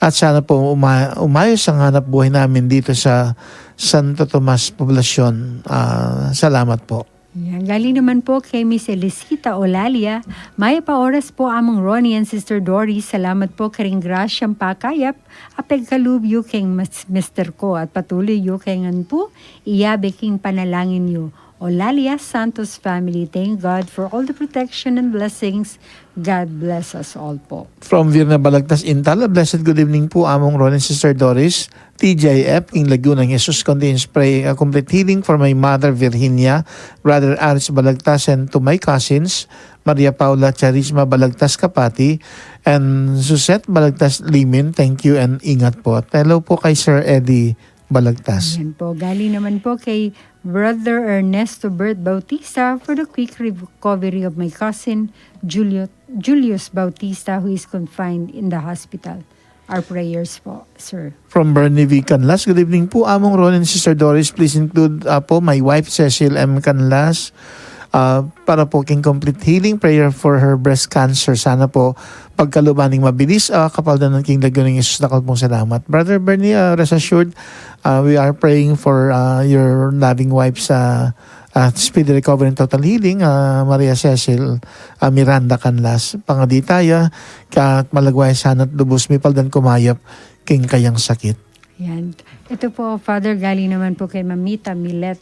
at sana po uma-, umayos ang hanap buhay namin dito sa Santo Tomas Poblacion." Ah, salamat po. Yan. Galing naman po kay Miss Elicita Olalia, "Mayap a oras po, Among Ronnie and Sister Doris. Salamat po karing grasyang pakayap a pegkalub yu keng mas-, mister ko at patuloy yu keng ngan po iyabe king panalangin yu." Olalia Santos family, thank God for all the protection and blessings. God bless us all po. From Virna Balagtas, Intala, "Blessed good evening po, Among Ron and Sister Doris. T J F, king lagyu nang Jesus, continuous pray, uh, complete healing for my mother, Virginia, Brother Aris Balagtas, and to my cousins, Maria Paula, Charisma Balagtas Kapati, and Suzette Balagtas Limin. Thank you and ingat po." Hello po kay Sir Eddie Balagtas. Ayan po. Galing naman po kay Brother Ernesto Bert Bautista for the quick recovery of my cousin, Julio, Julius Bautista, who is confined in the hospital. Our prayers po, sir. From Bernie V Canlas, "Good evening po, Among Ron and Sister Doris. Please include, uh, po my wife, Cecil M Canlas, uh, para po king complete healing prayer for her breast cancer. Sana po pagkaluban ning mabilis, ah, kapaldanan king lagyu nang Jesus. Dakal pong salamat." Brother Bernie, ah, rest assured, ah, we are praying for, ah, your loving wife's, ah, ah, speedy recovery and total healing, ah, Maria Cecil, ah, Miranda Canlas. Pangadi taya, kat malagway sana't lubus mipaldan kumayap king kayang sakit. Yan. Ito po, Father, galing naman po kay Mamita Milet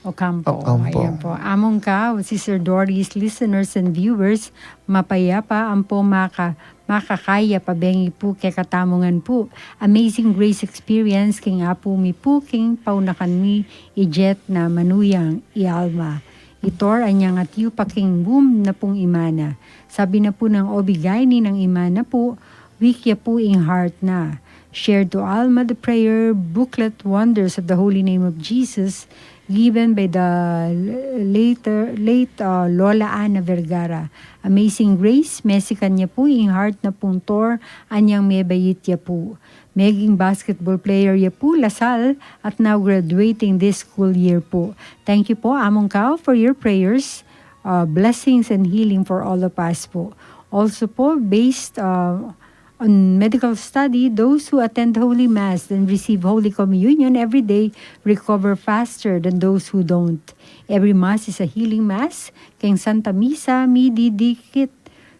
Ocampo. Ocampo. Ayan po. Among Ka, Sister Doris, listeners and viewers, mapayapa ampo maka-, makakaya pabengi pu kekatamu ngan pu. Amazing Grace experience king apu mi pu king paunakan mi, i Jet na manuyang, i Alma. I Tor anyang atiu pa king womb na pung ima na. Sabi na pu nang O B gyne nang ima na pu, weak ya pu ing heart na. Shared to Alma the prayer booklet, Wonders of the Holy Name of Jesus, given by the later, late, uh, Lola Ana Vergara. Amazing Grace, mesikan ya pu ing heart na pung Tor anyang mebait ya pu. Meging basketball player ya pu, La Salle, at now graduating this school year pu. Thank you po, Among Kao, for your prayers. Uh, blessings and healing for all of us po. Also po, based, uh, on medical study, those who attend Holy Mass and receive Holy Communion every day recover faster than those who don't. Every Mass is a healing Mass. Keng Santa Misa, mididikit,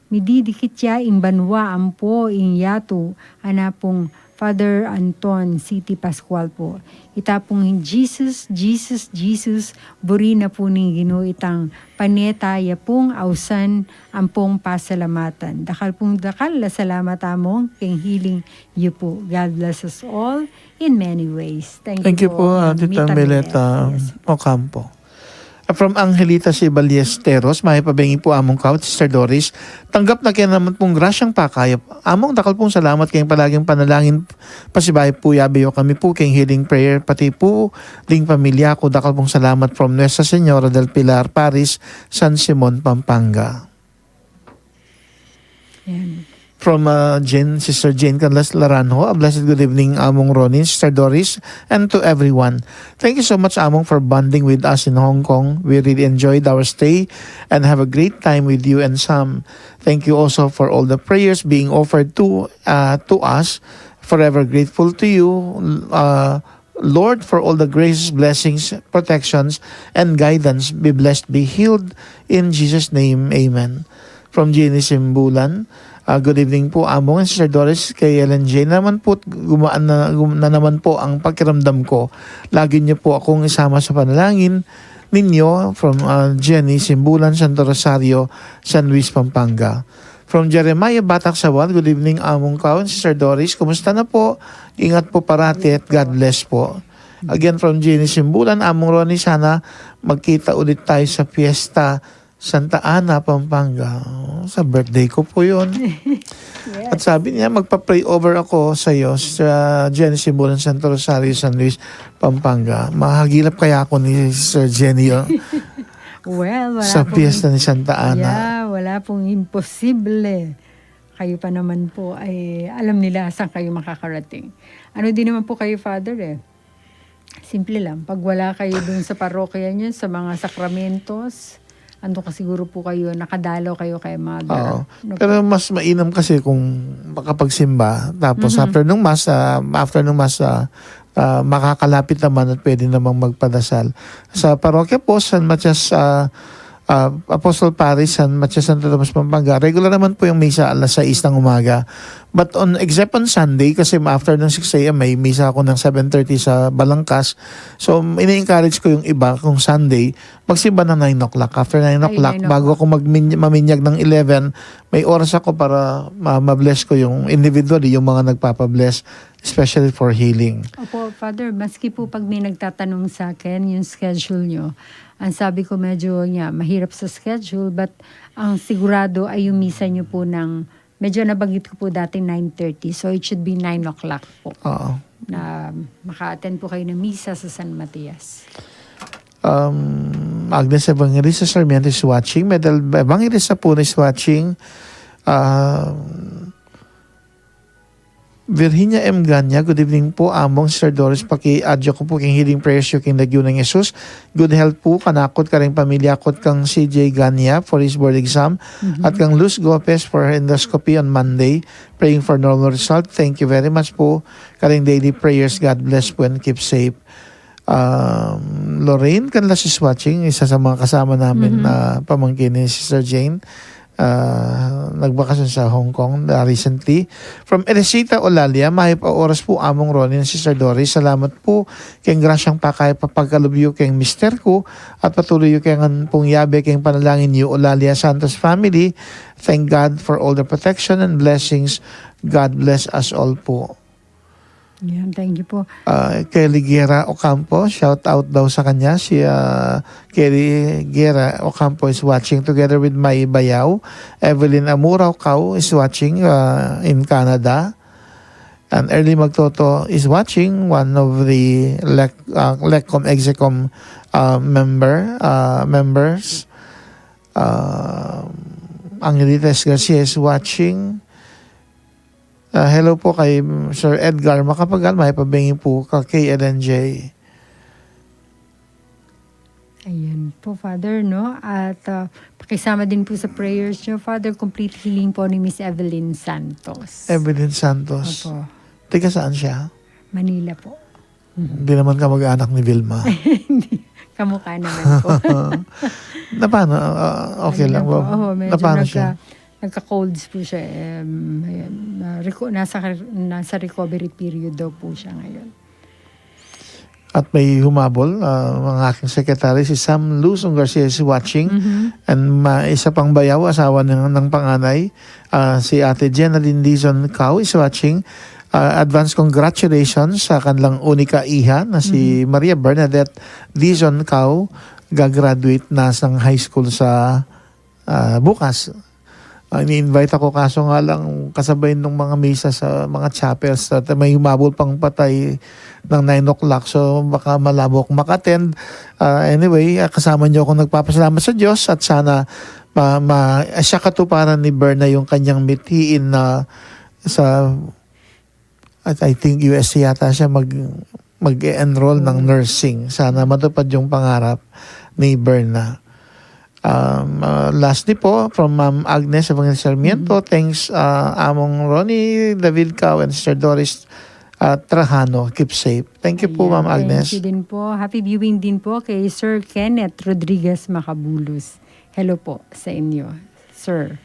mididikit ya ing banua ampo ing yatu, ana pung Father Anton City Pascual po. Ita pung Jesus, Jesus, Jesus, buri na pu ning Ginu itang paneta ya pung ausan ampong pasalamatan. Dakal pung dakal a salamat, Among, keng healing yu pu. God bless us all in many ways. Thank you po, Tita Mileta Ocampo. From Angelita C. Ballesteros, mayap a bengi pu Among Kau, Sister Doris. Tanggap na ke naman pung grasyang pakayap. Among, dakal pung salamat keng palaging panalangin. Pasibayu pu, yabe yu kami pu keng healing prayer, pati pu ding pamilya ku. Dakal pung salamat from Nuestra Señora del Pilar Parish, San Simon, Pampanga. Yan. From uh, Jane, Sister Jane Canlas Laranjo, a blessed good evening, Among Ronnie, Sister Doris, and to everyone. Thank you so much, Among, for bonding with us in Hong Kong. We really enjoyed our stay and have a great time with you and Sam. Thank you also for all the prayers being offered to uh, to us. Forever grateful to you, uh, Lord, for all the graces, blessings, protections, and guidance. Be blessed, be healed. In Jesus' name, amen. From Jenny Simbulan, uh, good evening po, Among and Sister Doris, kay Ellen J. Naman po, gumaan na, gum- na naman po ang pakiramdam ko. Lagi niyo po akong isama sa panalangin ninyo. From uh, Jenny Simbulan, Santo Rosario, San Luis, Pampanga. From Jeremiah Batak Sawal, good evening, Among Kau and Sister Doris. Kumusta na po? Ingat po parati at God bless po. Again, from Jenny Simbulan, Among Ronnie, sana magkita ulit tayo sa piyesta Santa Ana, Pampanga. Oh, sa birthday ko po yun. At sabi niya, magpa-pray over ako sa iyo, sa Jenny Simbulan, Santo Rosario, San Luis, Pampanga. Mahagilap kaya ako ni Sir Jenny, oh? Well, wala Sa pong, piyesta ni Santa Ana. Yeah, wala pong imposible. Kayo pa naman po ay alam nila saan kayo makakarating. Ano din naman po kayo, Father, eh. Simple lang. Pag wala kayo dun sa parokya niyo, sa mga sakramentos, ando ka siguro po kayo, nakadalaw kayo kay Mother. Oo. No? Pero mas mainam kasi kung makapagsimba. Tapos after nung Mass, ah, after nung Mass, ah, ah, makakalapit naman at pwede namang magpadasal. Sa parokya po, San Matias, ah, ah, Apostol Parish, San Matias, Santo Tomas, Pampanga, regular naman po yung misa alas sais ng umaga. But on, except on Sunday, kasi after ng six a.m. may misa ako ng seven thirty sa Balangkas. So, ini-encourage ko yung iba kung Sunday, magsimba ng nine o'clock. After nine Ay, o'clock, nine bago o'clock. ako magmin- maminyag ng eleven, may oras ako para ma- ma-bless ko yung individually, yung mga nagpapabless, especially for healing. Opo, Father, maski po pag may nagtatanong sa akin yung schedule nyo, ang sabi ko medyo niya, mahirap sa schedule, but ang sigurado ay yung misa nyo po ng, medyo nabanggit ko po dati nine thirty, so it should be nine o'clock po. Oo. Na maka-attend po kayo ng misa sa San Matias. Um, Agnes Evangelista Sarmiento is watching. Medal Evangelista po is watching. Um, Virginia M. Ganya, good evening po, Among, Sister Doris, paki-add yu ku po keng healing prayers yu keng Lagyu nang Jesus. Good health po kanaku at kareng pamilya ku at kang C J Ganya for his board exam at kang Luz Gopez for her endoscopy on Monday. Praying for normal result. Thank you very much po kareng daily prayers. God bless po and keep safe. Um, Lorraine Canlas is watching, isa sa mga kasama namin na pamangkin ni Sister Jane. Ah, nagbakasyon sa Hong Kong, ah, recently. From Elisita Olalia, mayap a oras po, Among Ronnie and Sister Doris. Salamat po keng grasyang pakayap a pagkalub yu keng mister ku at patuloy yu keng pung yabe keng panalangin yu, Olalia Santos family. Thank God for all the protection and blessings. God bless us all po. Yan, thank you po. Ah, Kelly Guerra Ocampo, shout out daw sa kanya. Si ah, Kelly Guerra Ocampo is watching together with Mai Bayao. Evelyn Amura Ocao is watching ah, in Canada. And Early Magtoto is watching, one of the Lec, ah, Lecom Execom ah, member, ah, members. Ah, Angelitas Garcia is watching. Ah, hello po kay mm, Sir Edgar Macapagal, mayap a bengi po ka K L N J. Ayan po, Father, no? At ah, pakisama din po sa prayers nyo, Father, complete healing po ni Miss Evelyn Santos. Evelyn Santos. Opo. Tiga saan siya? Manila po. Hindi naman kamag-anak ni Vilma. Hindi. Kamukha naman po. Na paano? Ah, okay lang Ayun po. Po. Oho, medyo Na paano nagka, siya? Nagka-colds po siya. Um, ayun. Na reco- nasa, nasa recovery period daw po siya ngayon. At may humabol, ah, ang aking secretary, si Sam Luzon Garcia is watching. And ma, isa pang bayaw, asawa ng, ng panganay, ah, si Ate Jenaline Dizon Cao is watching. Ah, advance congratulations sa kanilang unika iha na si Maria Bernadette Dizon Cao. gagraduate na sang high school sa, ah, bukas. Ah, ini-invite ako, kaso nga lang kasabay nung mga misa sa mga chapels, at may humabol pang patay ng nine o'clock, so baka malabo akong maka-attend. Ah, anyway, ah, kasama niyo akong nagpapasalamat sa Diyos, at sana ma-, ma-, siya katuparan ni Berna yung kanyang mithiin na sa, at I think U S yata siya mag-, mag-enroll ng nursing. Sana matupad yung pangarap ni Berna. Um, uh, lastly po, from Ma'am Agnes Evangelista Sarmiento, thanks, uh, Among Ronnie David Cao and Sister Doris, uh, Trajano. Keep safe. Thank you po, Ma'am Agnes. Thank you din po. Happy viewing din po kay Sir Kenneth Rodriguez Macabulos. Hello po sa inyo, sir.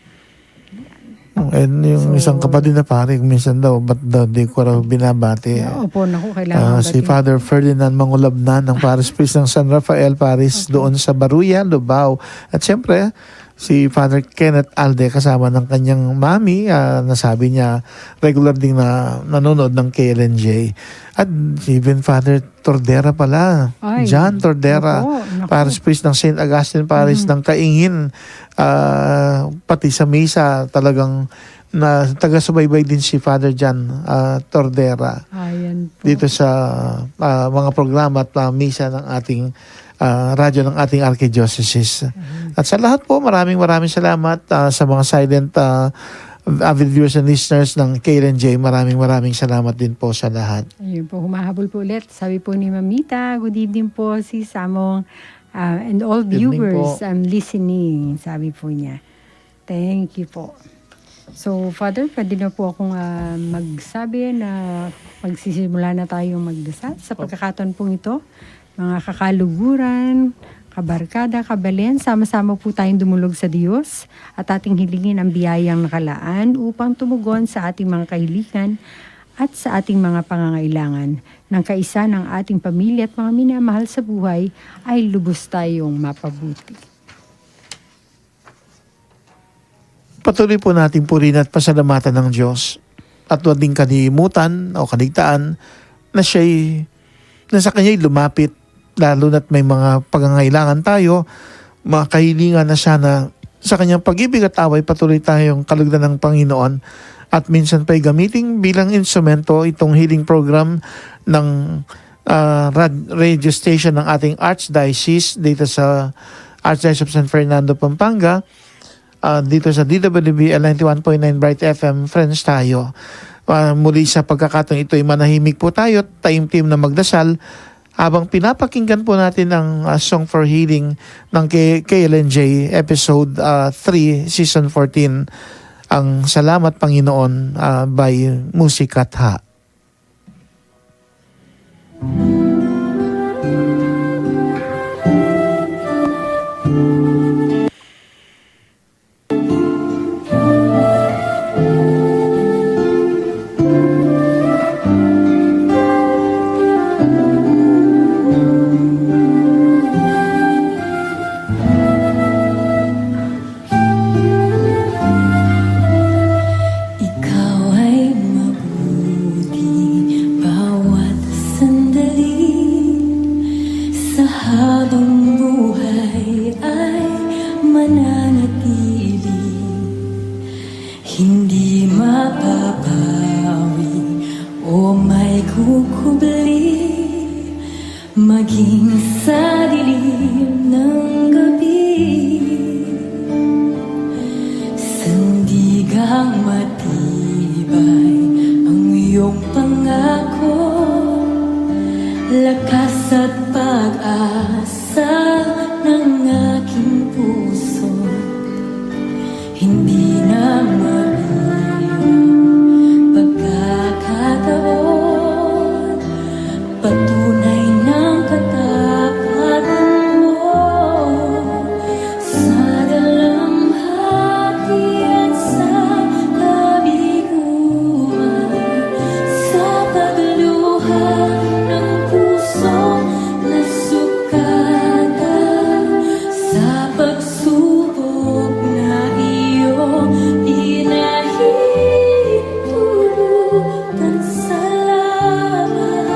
Yung isang kapatid na pare, minsan daw, ba't daw di ko raw binabati? Ah, opo, naku, kailangan batiin. Ah, si Father Ferdinand Mangulabnan ng Parish Priest ng San Rafael Parish doon sa Baruya, Lubao. At siyempre, si Father Kenneth Alde kasama ng kanyang mami, ah, nasabi niya, regular ding na, nanonood ng K L N J. At even Father Tordera pala. Ay, John Tordera, naku, naku. Parish priest ng Saint Augustine Parish ng Caingin. Ah, pati sa misa, talagang na, taga-subaybay din si Father John, ah, Tordera. Ayan po. Dito sa, ah, mga programa at, ah, misa ng ating, ah, radyo ng ating archdiocese. At sa lahat po, maraming, maraming salamat, ah, sa mga silent, ah, avid viewers and listeners ng K L N J. Maraming, maraming salamat din po sa lahat. Ayun po, humahabol po ulit. Sabi po ni Mamita, "Good evening po, sis Among, ah, and all viewers. I'm listening," sabi po niya. Thank you po. So, Father, pwede na po akong, ah, magsabi na magsisimula na tayong magdasal sa pagkakataon pong ito. Mga kakaluguran, kabarkada, kabalen, sama-sama po tayong dumulog sa Diyos at ating hilingin ang biyayang nakalaan upang tumugon sa ating mga kahilingan at sa ating mga pangangailangan. Nang kaisa ng ating pamilya at mga minamahal sa buhay ay lubos tayong mapabuti. Patuloy po nating purihin at pasalamatan ng Diyos at huwag ding kalimutan o kaligtaan na siya'y, na sa Kanya'y lumapit, lalo na't may mga pangangailangan tayo, mga kahilingan, na sana sa Kanyang pag-ibig at awa patuloy tayong kalugdan ng Panginoon at minsan pa'y gamitin bilang instrumento itong healing program ng, ah, rad-, radio station ng ating Archdiocese dito sa Archdiocese of San Fernando, Pampanga. Ah, dito sa D W B L ninety-one point nine Bright F M, friends tayo. Ah, muli sa pagkakataong ito'y manahimik po tayo, taimtim na magdasal, habang pinapakinggan po natin ang, ah, Song for Healing ng K-, K L N J, episode, ah, three, season fourteen, ang Salamat Panginoon, ah, by Music Katha. Ikaw ay mabuti bawat sandali, sa habang buhay ay mananatili. Hindi mapapawi o maikukubli, maging sa dilim ng gabi. Sandigang matibay ang iyong pangako, lakas at pag-asa ng aking puso. Hindi na mabibigyan pagkakataon, patunay ng katapatan mo sa dalamhati at sa kabiguan, sa pagluha ng pusong nasugatan, sa pag subok na iyong pinahintulutan. Salamat,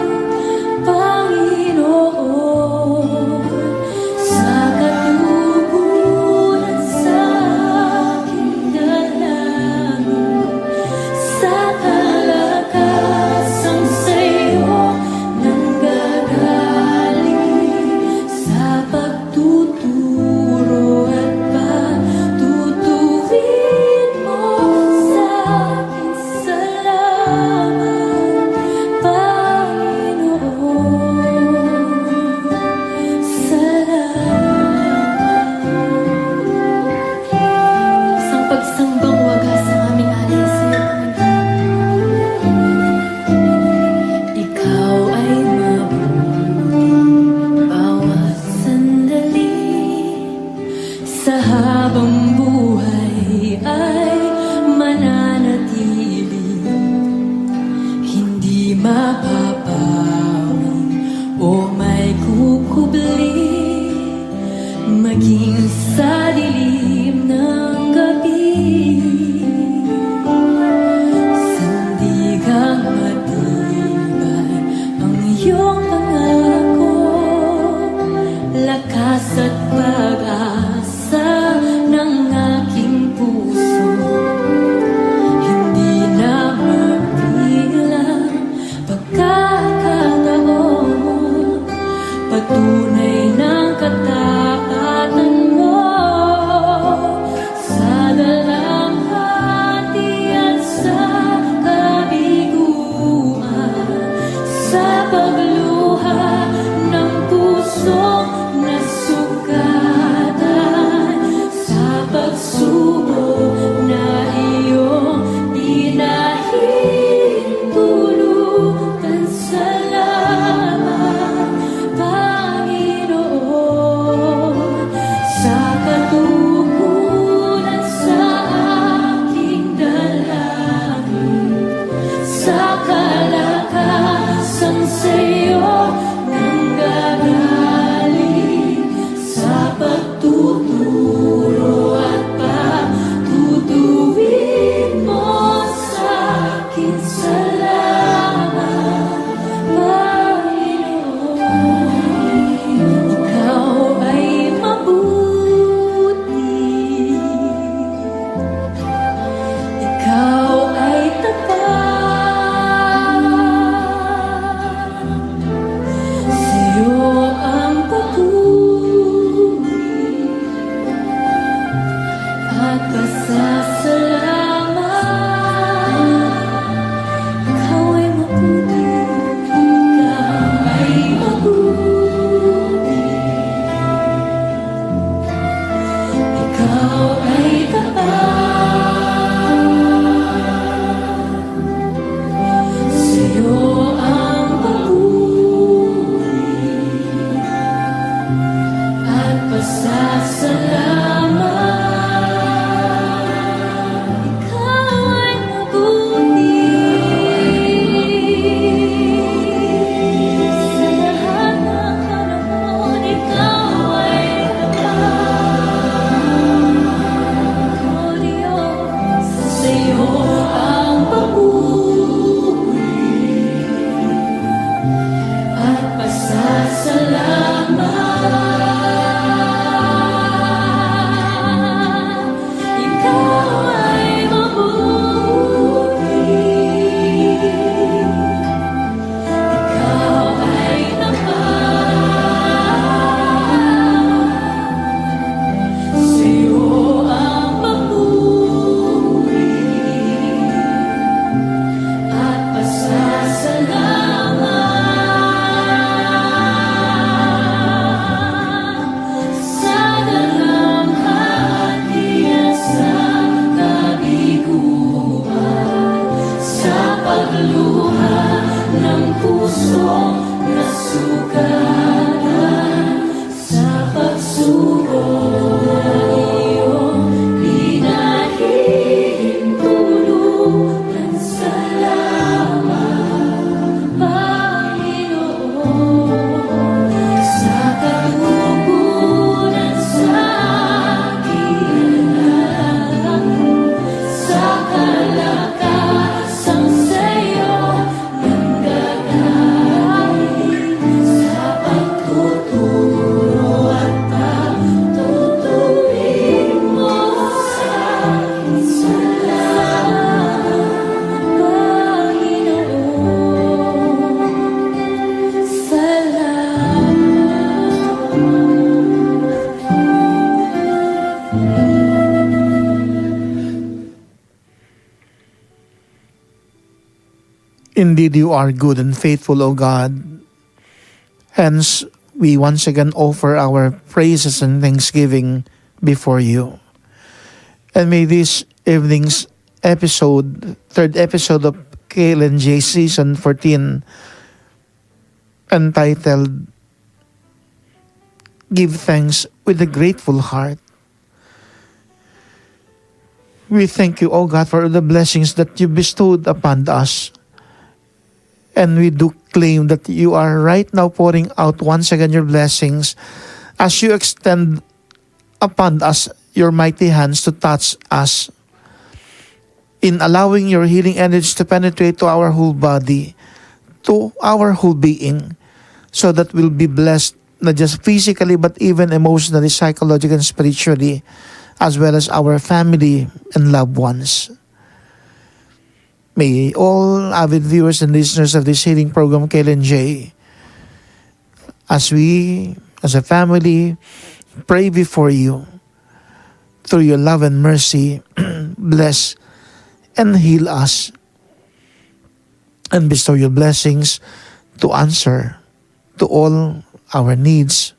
Papawin o maikukubli, maging sa dilim ng gabi. Sandigang matibay ang iyong pangako, lakas at pag-asa ng aking puso. Hindi na mapigilan pagkakataon, patunay ng katapatan mo sa dalamhati at sa kabiguan, sa pagluha ng pusong nasugatan, sa pagsubok na iyong pinahintulutan. Salamat, Panginoon, sa katugunan sa aking dalangin, sa kalakasan sa'yo nanggagaling, sa pagtuturo at pagtutuwid mo sa akin. Salamat, Panginoon. Ikaw ay mabuti. Ikaw ay tapat. Sa'yo ang papuri at pasasalamat. Ikaw ay mabuti, ikaw ay mabuti, ikaw ay tapat. Sa'yo ang papuri at pasasalamat. Ikaw ay mabuti. Sa lahat ng panahon, ikaw ay tapat. O Diyos, sa'yo ang papuri at pasasalamat. Ikaw ay mabuti. Ikaw ay tapat. Sa'yo ang papuri at pasasalamat. Sa dalamhati at sa kabiguan, sa pagluha ng pusong nasugatan, sa pagsubok na iyong pinahintulutan. Salamat, Panginoon, sa katugunan sa aking dalangin, sa kalakasan sa'yo nanggagaling, sa pagtuturo at pagtutuwid mo sa Salamat, Panginoon. Salamat. Indeed, you are good and faithful, O God. Hence, we once again offer our praises and thanksgiving before you. And may this evening's episode, third episode of K L N J Season fourteen, entitled Give Thanks with a Grateful Heart. We thank you, O God, for the blessings that you bestowed upon us. And we do claim that you are right now pouring out once again your blessings as you extend upon us your mighty hands to touch us, in allowing your healing energy to penetrate to our whole body, to our whole being, so that we'll be blessed not just physically but even emotionally, psychologically, and spiritually, as well as our family and loved ones. May all avid viewers and listeners of this healing program, K L N J, as we, as a family, pray before you, through your love and mercy, bless and heal us, and bestow your blessings to answer to all our needs,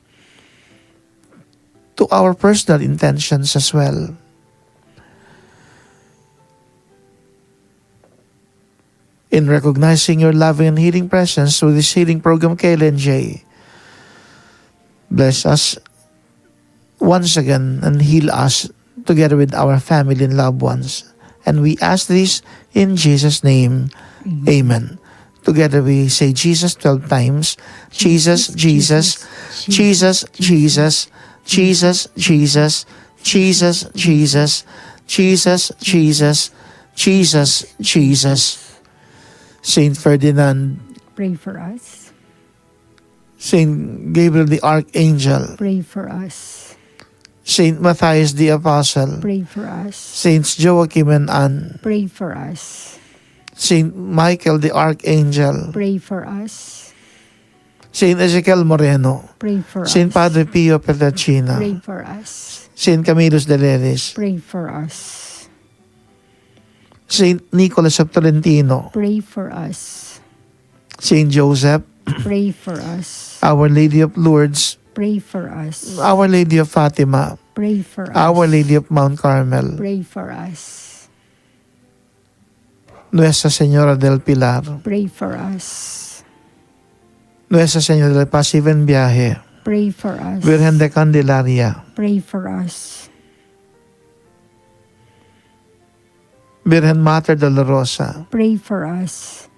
to our personal intentions as well. In recognizing your loving and healing presence through this healing program, K L N J, bless us once again and heal us together with our family and loved ones. And we ask this in Jesus' name. Amen. Amen. Together we say Jesus twelve times. Jesus, Jesus, Jesus, Jesus, Jesus, Jesus, Jesus, Jesus, Jesus, Jesus, Jesus, Jesus. Saint Ferdinand. Pray for us. Saint Gabriel the Archangel. Pray for us. Saint Matthias the Apostle. Pray for us. Saints Joachim and Anne. Pray for us. Saint Michael the Archangel. Pray for us. Saint Ezekiel Moreno. Pray for us. Saint Padre Pio Petracina. Pray for us. Saint Camillus de Lelis. Pray for us. Saint Nicholas of Tolentino. Pray for us. Saint Joseph. Pray for us. Our Lady of Lourdes. Pray for us. Our Lady of Fatima. Pray for us. Our Lady of Mount Carmel. Pray for us. Nuestra Señora del Pilar. Pray for us. Nuestra Señora del Pasivo en Viaje. Pray for us. Virgen de Candelaria. Pray for us. Virgen Mater Dolorosa. Pray for us.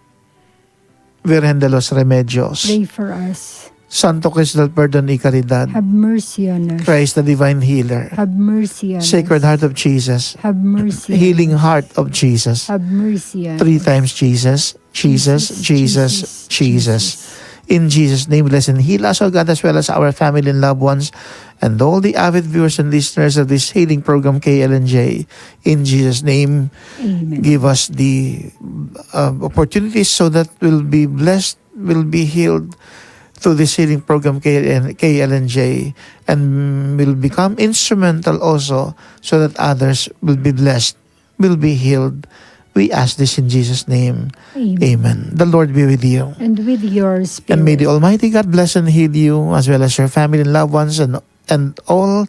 Virgen de los Remedios. Pray for us. Santo Cristo del Perdon y Caridad. Have mercy on us. Christ the Divine Healer. Have mercy on us. Sacred Heart of Jesus. Have mercy on us. Healing Heart of Jesus. Have mercy on us. Three times Jesus, Jesus, Jesus, Jesus, Jesus. In Jesus' name, bless and heal us, O God, as well as our family and loved ones, and all the avid viewers and listeners of this healing program, K L N J. In Jesus' name, amen. Give us the, uh, opportunities so that we'll be blessed, we'll be healed through this healing program, K L N, K L N J, and will become instrumental also so that others will be blessed, will be healed. We ask this in Jesus' name. Amen. Amen. The Lord be with you. And with your spirit. And may the Almighty God bless and heal you, as well as your family and loved ones, and, and all,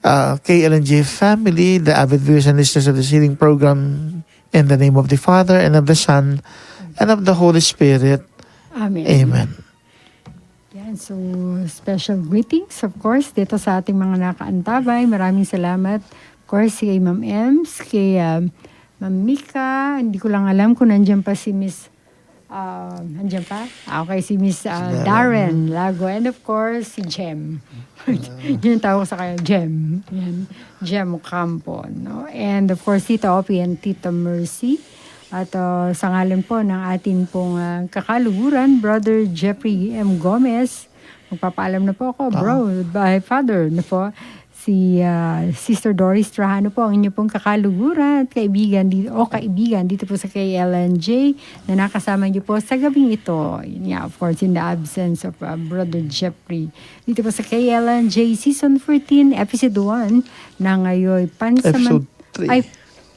uh, K L N J family, the avid viewers and listeners of this healing program, in the name of the Father, and of the Son, and of the Holy Spirit. Amen. Amen. Yan, so special greetings, of course, dito sa ating mga nakaantabay. Maraming salamat, of course, kay Ma'am Ems, kay, um, Ma'am Mika. Hindi ko lang alam kung nandiyan pa si Miss, uh, nandiyan pa? Ah, okay, si Miss, uh, si Darren. Darren Lago, and of course, si Jem. Yun yung tawag sa kanya, Jem. Yan. Jem Ocampo, no? And of course, Tita Opie and Tita Mercy. At, uh, sa ngalan po ng ating pong, uh, kakaluguran, Brother Jeffrey M Gomez, magpapaalam na po ako, bro. Bye, Father, na po. Si, uh, Sister Doris Trajano po, ang inyo pong kakaluguran at kaibigan di-, o kaibigan dito po sa K L N J na nakasama niyo po sa gabing ito. Yun nga, of course, in the absence of, uh, Brother Jeffrey. Dito po sa K L N J Season fourteen, Episode one, na ngayon, pansaman-, Episode three. Ay,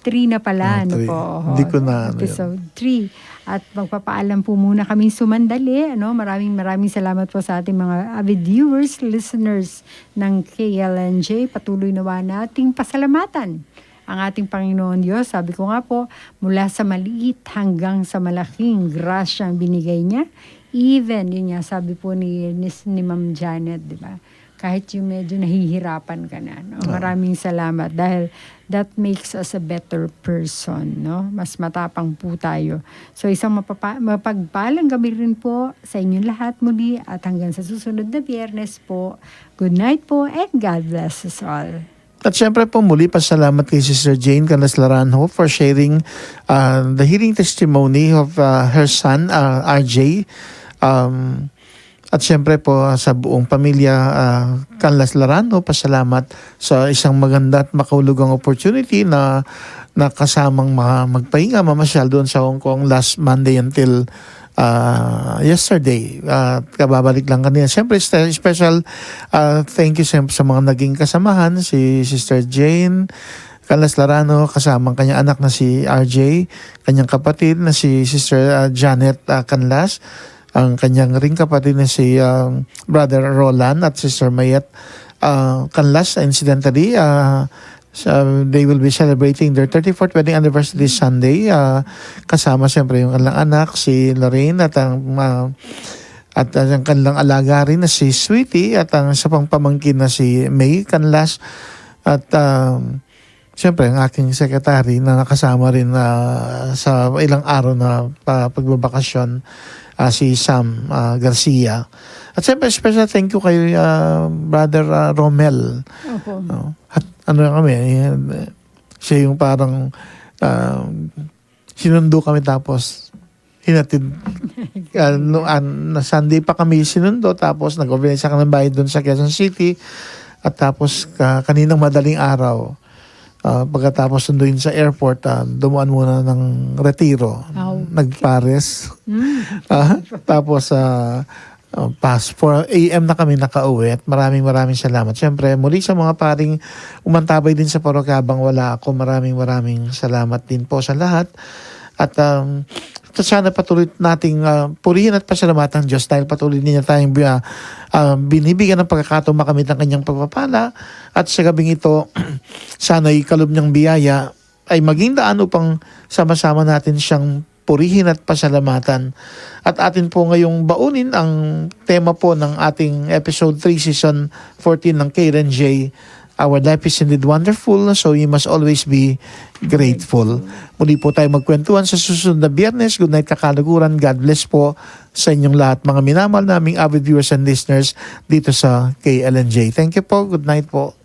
three na pala, ah, ano three. Po, oho. Hindi ko na, ano yun. Episode three. At magpapaalam po muna kaming sumandali, ano. Maraming, maraming salamat po sa ating mga avid viewers, listeners ng K L N J. Patuloy nawa nating pasalamatan ang ating Panginoon Diyos. Sabi ko nga po, mula sa maliit hanggang sa malaking grasyang binigay niya. Even, yun nga, sabi po ni, ni, ni Ma'am Janet, di ba? Kahit yung medyo nahihirapan ka na, no? Oo. Maraming salamat dahil that makes us a better person, no? Mas matapang po tayo. So, isang mapapa-, mapagpalang gabi rin po sa inyong lahat muli at hanggang sa susunod na Biyernes po. Good night po and God bless us all. At syempre po, muli, pasalamat kay Sister Jane Canlas Laranjo for sharing, uh, the healing testimony of, uh, her son, uh, R J. Um, at syempre po, sa buong pamilya, uh, Canlas Laranjo, pasalamat sa isang maganda at makahulugang opportunity na, na kasamang ma-, magpahinga, mamasyal doon sa Hong Kong last Monday until, uh, yesterday. Uh, kababalik lang kanina. Siyempre, spe-, special, uh, thank you siyempre sa mga naging kasamahan, si Sister Jane Canlas Larano, kasamang kanyang anak na si R J, kanyang kapatid na si Sister, uh, Janet, uh, Canlas, ang kanyang ring kapatid na si, um, Brother Roland at Sister Mayet, uh, Canlas. Incidentally, uh, so, they will be celebrating their thirty-fourth wedding anniversary this Sunday. Uh, kasama siyempre yung kanilang anak, si Lorraine, at ang, uh, at ang kanilang alaga rin na si Sweetie, at ang isa pang pamangkin na si May Canlas. At, um, siyempre, ang aking secretary na nakasama rin, ah, sa ilang araw na, ah, pagbabakasyon, ah, si Sam, ah, Garcia. At siyempre, special thank you kay, ah, Brother, ah, Romel. Opo. Oh, at ano na kami, eh, siya yung parang, ah, sinundo kami tapos hinatid. Ah, no, ah, na Sunday pa kami sinundo, tapos nag-organize kami ng bahay doon sa Quezon City. At tapos, ka-, kaninang madaling araw, ah, pagkatapos sunduin sa airport, ah, dumuan muna ng retiro. Wow. Nagpares. Mm. Ah, tapos, ah, ah, pas four A M na kami nakauwi. At maraming, maraming salamat. Siyempre, muli sa mga paring umantabay din sa parokya habang wala ako, maraming, maraming salamat din po sa lahat. At, um, sana patuloy nating, ah, purihin at pasalamatan ang Diyos dahil patuloy niya tayong bi-, ah, ah, binibigyan ng pagkakataon makamit ang kanyang pagpapala. At sa gabing ito, sana ikalub niyang biyaya ay maging daan upang sama-sama natin siyang purihin at pasalamatan. At atin po ngayong baunin ang tema po ng ating episode three, season fourteen ng K L N J. Our life is indeed wonderful, so we must always be grateful. Muli po tayo magkwentuhan sa susunod na Biyernes. Good night, kakaluguran. God bless po sa inyong lahat, mga minamahal naming avid viewers and listeners dito sa K L N J. Thank you po. Good night po.